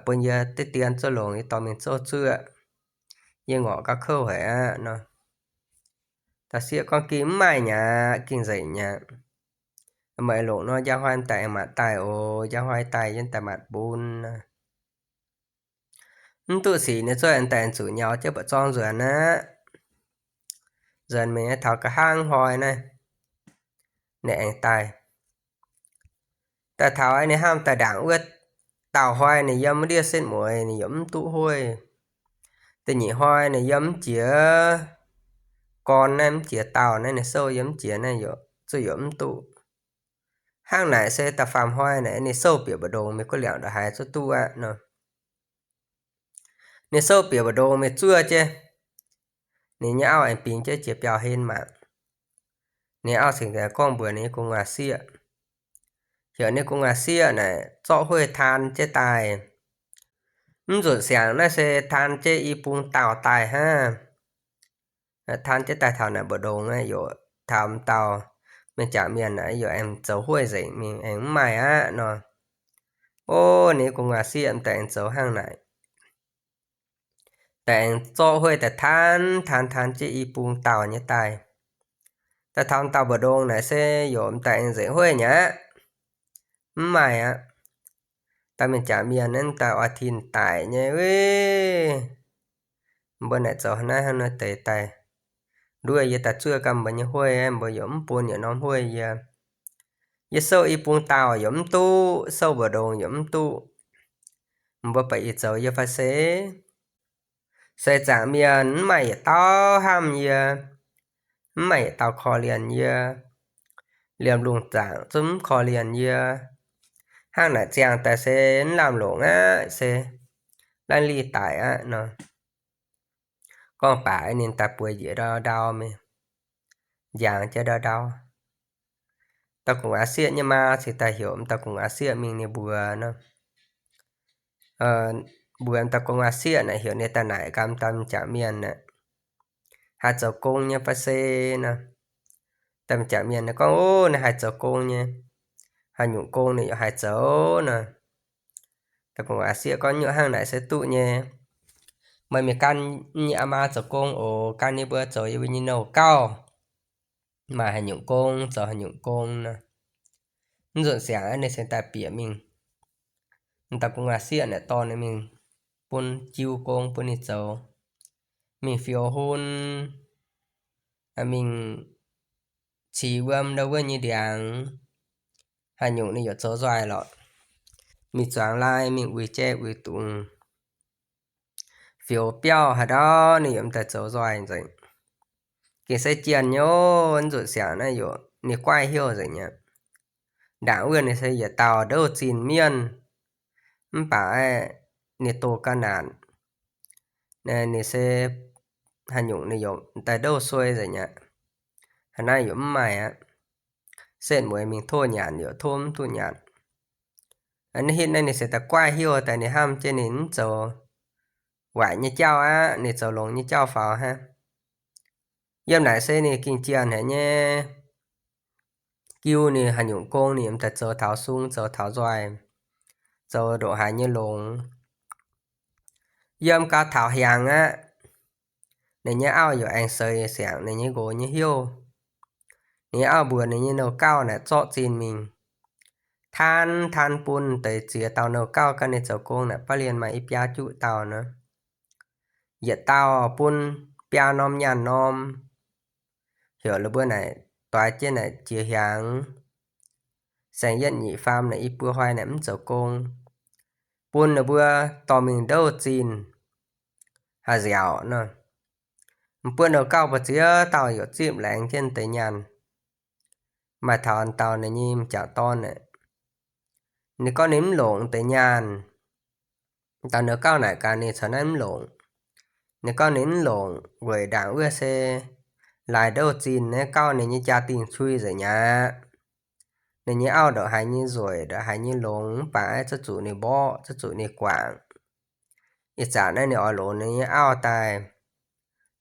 bun yie deix dien zuov longx, yie dorh mingh zouv zuov. Yie ngorc gauh kouv haic aqv nor. Dauh sieqv gorngv, Gengh mv maaih nyei aqv, gengh nzengc nyei aqv. Meih longc nor, njang hnoi m'daaih aengx maanc daaih oc. Njang hnoi daaih yie m'daaih maanc bun. Mv duqv sic ninh zuov aengx daaih zuqc nyaux jienv mbu'zorng nzuonx aqv. Nzuonx mingh taux nqa'haav hnoi naaiv, ninh aengx daaih. Daaih taux ninh hnamv daaih ndaangc wuov dauh hnoi ninh yiem wuov ndiev setv mueiz ninh yaac mv duqv hueiv. Da'nyeic hnoi ninh yiem mv jiex gorn naaiv, mv jiex dauh naaiv, ninh souv yiem mv jiex naaiv yaac zuqc yaac mv duqv. Hnangv naaic se da'faam hnoi naaic ninh souv bieqc mbu'ndongx mingh gu'liangc ndongc haaix zuqc duqv aqv nor. Ninh souv bieqc mbu'ndongx mingh zuov jienv, ninh nyei auv aengx bingx jienv jiex biauv-hlen mangc. Ninh auv cingx gorngv mbuox ninh nyei gu'nguaaz sieqv, heuc ninh gu'nguaaz sieqv naaic zorqv hueiv taan jienv daaih. Mv nzunc siangx naaiv se taan jienv i bung dauh daaih hnangv. Taan jienv daaih taux naaic mbu'ndongx naaiv yaac taux m'dauh mienh jangc mienh naaic yaac aengx zoux hueiv nzengc mingh, aengx mv maaih aqv nor. O, ninh gu'nguaaz sieqv m'daaih aengx zoux hnangv naaic. Daaih aengx zorqv hueiv daaih taan, taan, taan jienv i bung dauh nyei daaih. Daaih taux m'dauh mbu'ndongx naaic se yaac m'daaih aengx nzengc hueiv nyei aqv. Mv maaih aqv. Dauh mienh jangc mienh naaiv m'daaih oix tin daic nyei wuov. Mbuo naaic zoux naaiv hnangv nor deix daaih. Nduov yie daaih zuov ganh mbuo nyei hueiv, mbuo yaac mv bun yietc norm hueiv yie. Yie souv i bung dauh yaac mv duqv, souv mbu'ndongx yaac mv duqv. Mbuo baac ih zoux yie fai se? Seix zaangc mienh mv maaih yietc dauh hnamv yie, mv maaih yietc dauh korv-lienh yie. Liemh lungh zaangc zungv mv korv-lienh yie. Hnangv naaic ziangh daaih se mv lamh longc aqv, se laiv lih daic aqv nor. Gorngv baac ninh daaih bueix njiec ndau ndau mingh, njangx jiex ndau ndau. Dauh gu'nguaaz-sieqv nyei maa cingx daaih heuc dauh gu'nguaaz-sieqv mingh ninh mbuox nor. Mbuox dauh gu'nguaaz-sieqv naaic, heuc ninh daaih naaic gaax dauh m'jangc mienh aeqv, haih zoux gong nyei fai se nor. Dauh m'jangc mienh ninh gorngv, Ov, ninh haih zoux gong nyei. Haaix nyungc gong ninh yaac haih zoux nor. Dauh gu'nguaaz-sieqv gorngv, Nyuoqc hnangv naaic se duqv nyei. Meih mingh gan yie maa zoux gong oc. Gan yie mbuo zoux yie mbuo nyei nouh gauh, maaih haaix nyungc gong zoux haaix nyungc gong nor. Mv nzunc siangx ninh cingx daaih bieqc mingh. Dauh gu'nguaaz-sieqv naaic dorh ninh mingh bun jiu gong bun ninh zoux. Mingh fioux hun, mingh cix wuom ndau wuov nyei ndiangx, haaix nyungc ninh yaac zoux nzoih lorqc. Mingh zuangx lai, mingh uix jai uix dungz, fioux biauv haaix ndau ninh yaac m'daaih zoux nzoih nzengc. Gengh se jienh nyei, mv nzunc siangx naaiv yaac ninh guaaiv heuc nzengc aqv. Ndaangc wuov ninh se yietc dauh ndouv zinh mienh, mv baac ninh doh ga'naanc, ninh se haaix nyungc ninh yaac m'daaih ndouv suei nzengc aqv. Hnangv naaiv yaac mv maaih aqv. Setv mueiz mingh tov nyanc yaac tov mv duqv nyanc. Naaiv hitv naaiv ninh se daaih guaaiv heuc daaih, ninh hnamv jienv ninh mv zoux waaic nyei jauv aqv, ninh zoux longx nyei jauv faaux hnangv. Yiem naaic se ninh gengh jienh haic nyei. Jiu ninh haaix nyungc gong ninh m'daaih zoux taux sung zoux taux nzoih, zoux ndongc haaix nyei longx. Yiem gau taux hiaangx aqv, ninh nyei auv yaac aengx seix siangx ninh nyei nqox nyei heuc. Ninh nyei auv mbuox ninh nyei nouh gauh naaic zorqv zinh mingh, taanv taanv bun deix ziex dauh nouh gauh gan ninh zoux gong naaic baav lienh maaih i biaa juqv dauh nor. Yietc dauh bun biaa norm nyaanh norm. Heuc ninh mbuo naaic doix jienv naaic jiex hiaangx, saeng-yietv nyic faam naaic i buo hnoi naaic mv zoux gong, bun ninh mbuo dorh mingh ndouv zinh haih nziaauc nor. M'buo nouh gauh mbu'ziex dauh yaac zipv laengz jienv deix nyaanh. Maaih taux dauh ninh nyei m'jangc dorn aeqv, ninh gorngv ninh mv longc deix nyaanh. Dauh nouh gauh naaic gaax ninh caux naaiv mv longc. Ninh gorngv ninh mv longc weic ndaangc wuov se laaix ndouv zinh naaiv gauh ninh nyei jaa-dingh cui nzengc aqv. Ninh nyei auv ndongc haaix nyei nzueic, ndongc haaix nyei longx, mv baac aeqv, zuqc zuqc ninh mborqv, zuqc zuqc ninh guangc. Ih zanc naaiv ninh oix longx ninh nyei auv daaih,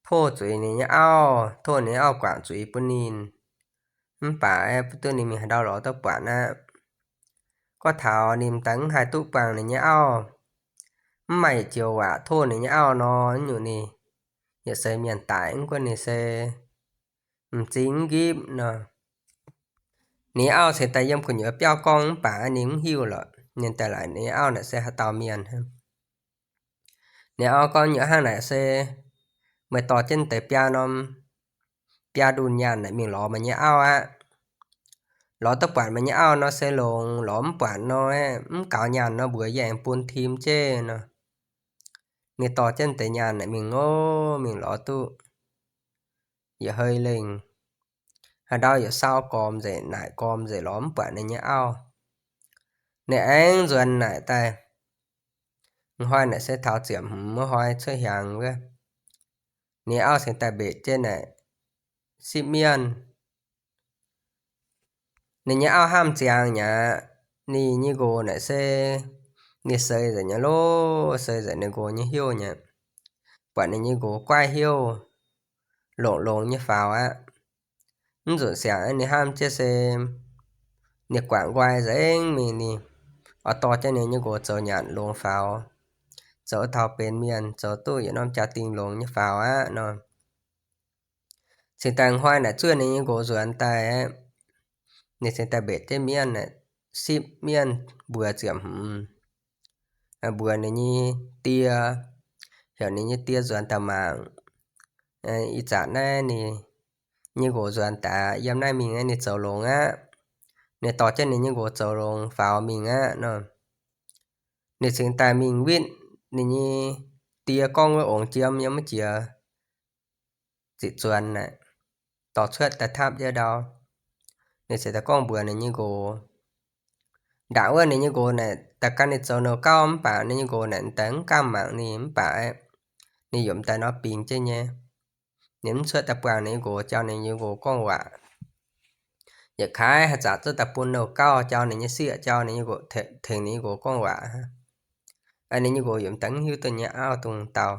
tov zuiz ninh nyei auv, tov ninh nyei auv guangc zuiz bun ninh. Mv baac aeqv, bun duqv ninh mingh haaix ndau lorz duqv buatc aqv. Gorngv taux ninh m'daaih mv haih duqv buangh ninh nyei auv, mv maaih joux waac tov ninh nyei auv nor, nyungc ninh yietc seix mienh daic, mv gunv ninh se m'zing mv nqipv nor. Ninh nyei auv cingx daaih yiem gu'nyuoz biauv gorngv mv baac ninh mv hiuv lorqc. Ninh daaih laaic ninh nyei auv naaic se haaix dauh mienh hnangv. Ninh auv gorngv, Nyuoqc hnangv naaic se meih dorh jienv deix biaa norm, biaa ndunh nyaanh naaic mingh lorz meih nyei auv aqv. Lorz duqv buatc meih nyei auv nor se longx, lorz mv buatc nor, mv gaux nyaanh nor mbuox yie aengx bun tim jienv nor. Ninh dorh jienv deix nyaanh naaic mingh ov, mingh lorz duqv yietc hei lengh. Haaix ndau yaac sau gormx nzengc, naaic gormx nzengc, lorz mv buatc ninh nyei auv. Ninh aengx nzuonx naaic daaih, hnoi naaic se taux ziepc hmz wuov hnoi cuotv hiaangx wuov, ninh auv cingx daaih mbetc jienv naaic sipv mienh. Ninh nyei auv hnamv ziangx nyei aqv. Ninh nyei nqox naaic se ninh seix nzengc nyei loh, seix nzengc ninh nqox nyei heuc nyei aqv. Buatc ninh nyei nqox guaiv heuc, longx-longx nyei faaux aqv. Mv nzunc siangx ninh hnamv jienv se ninh guangc nqoi nzengc mingh, ninh oix dorh jienv ninh nyei nqox zoux nyanc longx faaux, zoux taux benx mienh, zoux duqv yietc norm jaa-dingh longx nyei faaux aqv nor. Cingx daaih hnoi naaic zuov ninh nyei nqox nzuonx daaih aqv. Ninh cingx daaih mbetc jienv mienh naaic, sipv mienh mbuox ziepc hmz, mbuox ninh nyei die, heuc ninh nyei die nzuonx daaih mangc. Ih zanc naaiv ninh nyei nqox nzuonx daaih, yiem naaiv mingh ninh zoux longx aqv. Ninh dorh jienv ninh nyei nqox zoux longx faaux mingh aqv nor. Ninh cingx daaih mingh witv ninh nyei die gorngv wuov ongx jiem yiem wuov jiex ziqc zuonx naaic, dorh cuotv daaih tapv jienv ndau. Ninh cingx daaih gorngv mbuox ninh nyei nqox. Ndaangc wuov ninh nyei nqox naaic daaih gan ninh zoux nouh gauv mv baac ninh nyei nqox naaic daaih mv gamh mangc ninh mv baac ninh yiem daaih nor bingx jienv nyei. Ninh mv cuotv daaih buangh ninh nyei nqox, jauv ninh nyei nqox gorngv waac. Yietc kaaix haih zaqc zuqc daaih bun nouh gauv jauv ninh nyei sieqv, jauv ninh nyei nqox, tengx ninh nyei nqox gorngv waac. Ninh nyei nqox yiem daaih mv hiuv duqv nyei auv dongh dauh.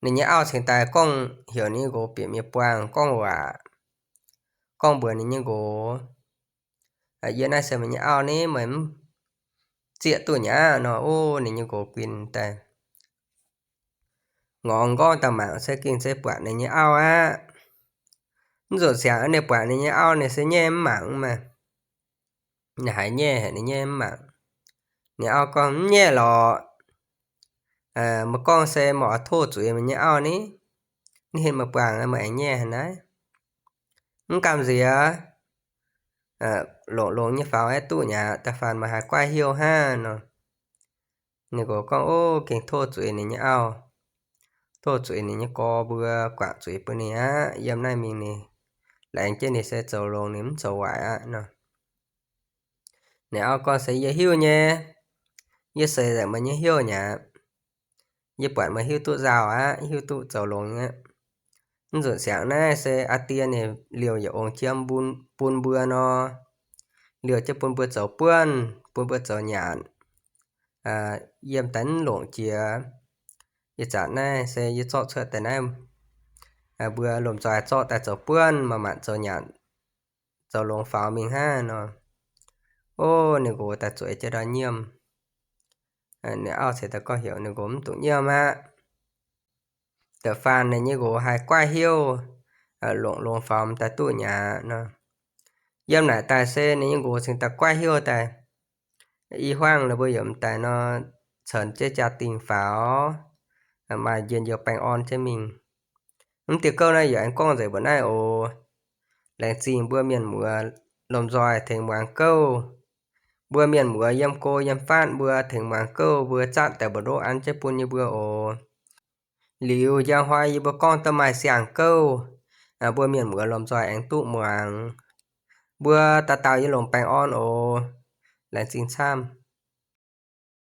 Ninh nyei auv cingx daaih gorngv heuc ninh nyei nqox bieqc mingh buangh gorngv waac, gorngv mbuox ninh nyei nqox, yie naaiv se meih nyei auv ni, meih mv zieqv duqv nyei aqv nor. Ov, ninh nyei nqox guinh daaih ngorc nqorngv daaih mangc se gengh se buatc ninh nyei auv aqv. Mv zuqc siangx ninh buatc ninh nyei auv ninh se nyaiv mv mangc maah. Ninh haiz nyaiv haic ninh nyaiv mv mangc. Ninh auv gorngv, mv nyaiv lorqc. Meih gorngv se meih oix tov zuiz meih nyei auv ni, ninh hinh meih buangh meih aengx nyaiv haic naaiv. Mv gamh nziex, longx-longx nyei faaux aeqv duqv nyei aqv, da'faanh meih haiz guaiv heuc hnangv nor. Ninh nqox gorngv, ov, gengh tov zuiz ninh nyei auv, tov zuiz ninh nyei gorx mbuo guangc zuiz bun ninh aqv. Yiem naaiv mingh ninh laengz jienv ninh se zoux longx, ninh mv zoux waaic aqv nor. Ninh auv gorngv, se yie hiuv nyei, yie seix nzengc meih nyei heuc nyei aqv. Yie buatc meih hiuv duqv nzauh aqv, hiuv duqv zoux longx aqv. Mv zuqc siangx naaiv se aa die ninh liouh yietc ongx jiem bun mbuo nor, liouh jienv bun mbuo zoux buonv, bun mbuo zoux nyanc. Yiem daaih mv longc jiex. Ih zanc naaiv se yie zorqv cuotv daaih naaiv, mbuo lomh nzoih zorqv daaih zoux buonv, manc-manc zoux nyanc, zoux longx faaux mingh hnangv nor. Ov, ninh nqox daaih zueiz jienv ndau nyiemv. Ninh auv ceix daaih gorngv heuc ninh nqox mv dungx nyiemv aqv. Da'faanh ninh nyei nqox haiz guaiv heuc, longx-longx faaux m'daaih duqv nyei aqv nor. Yiem naaic daaih se ninh nyei nqox cingx daaih guaiv heuc daaih. I hmuangv ninh mbuo yiem daaih nor, caux jienv jaa-dingh faaux, maaih njien-youh baengh orn jienv mingh. Mv diuh gouv naaiv yaac aengx gorngv nzengc mbuox naaiv oc. Laengz zingh mbuo mienh muoz lomh nzoih tengx muangx gouv. Mbuo mienh muoz yiem go yiem fatv mbuo tengx muangx gouv, mbuo zatv daaih mbu'ndongv an jienv bun yie mbuo oc. Liuz njang hnoi yie mbuo gorngv duqv maaih siang-gouv, mbuo mienh muoz lomh nzoih aengx duqv muangx. Mbuo dauh dauh yie longc baengh orn oc. Laengz zingh camv.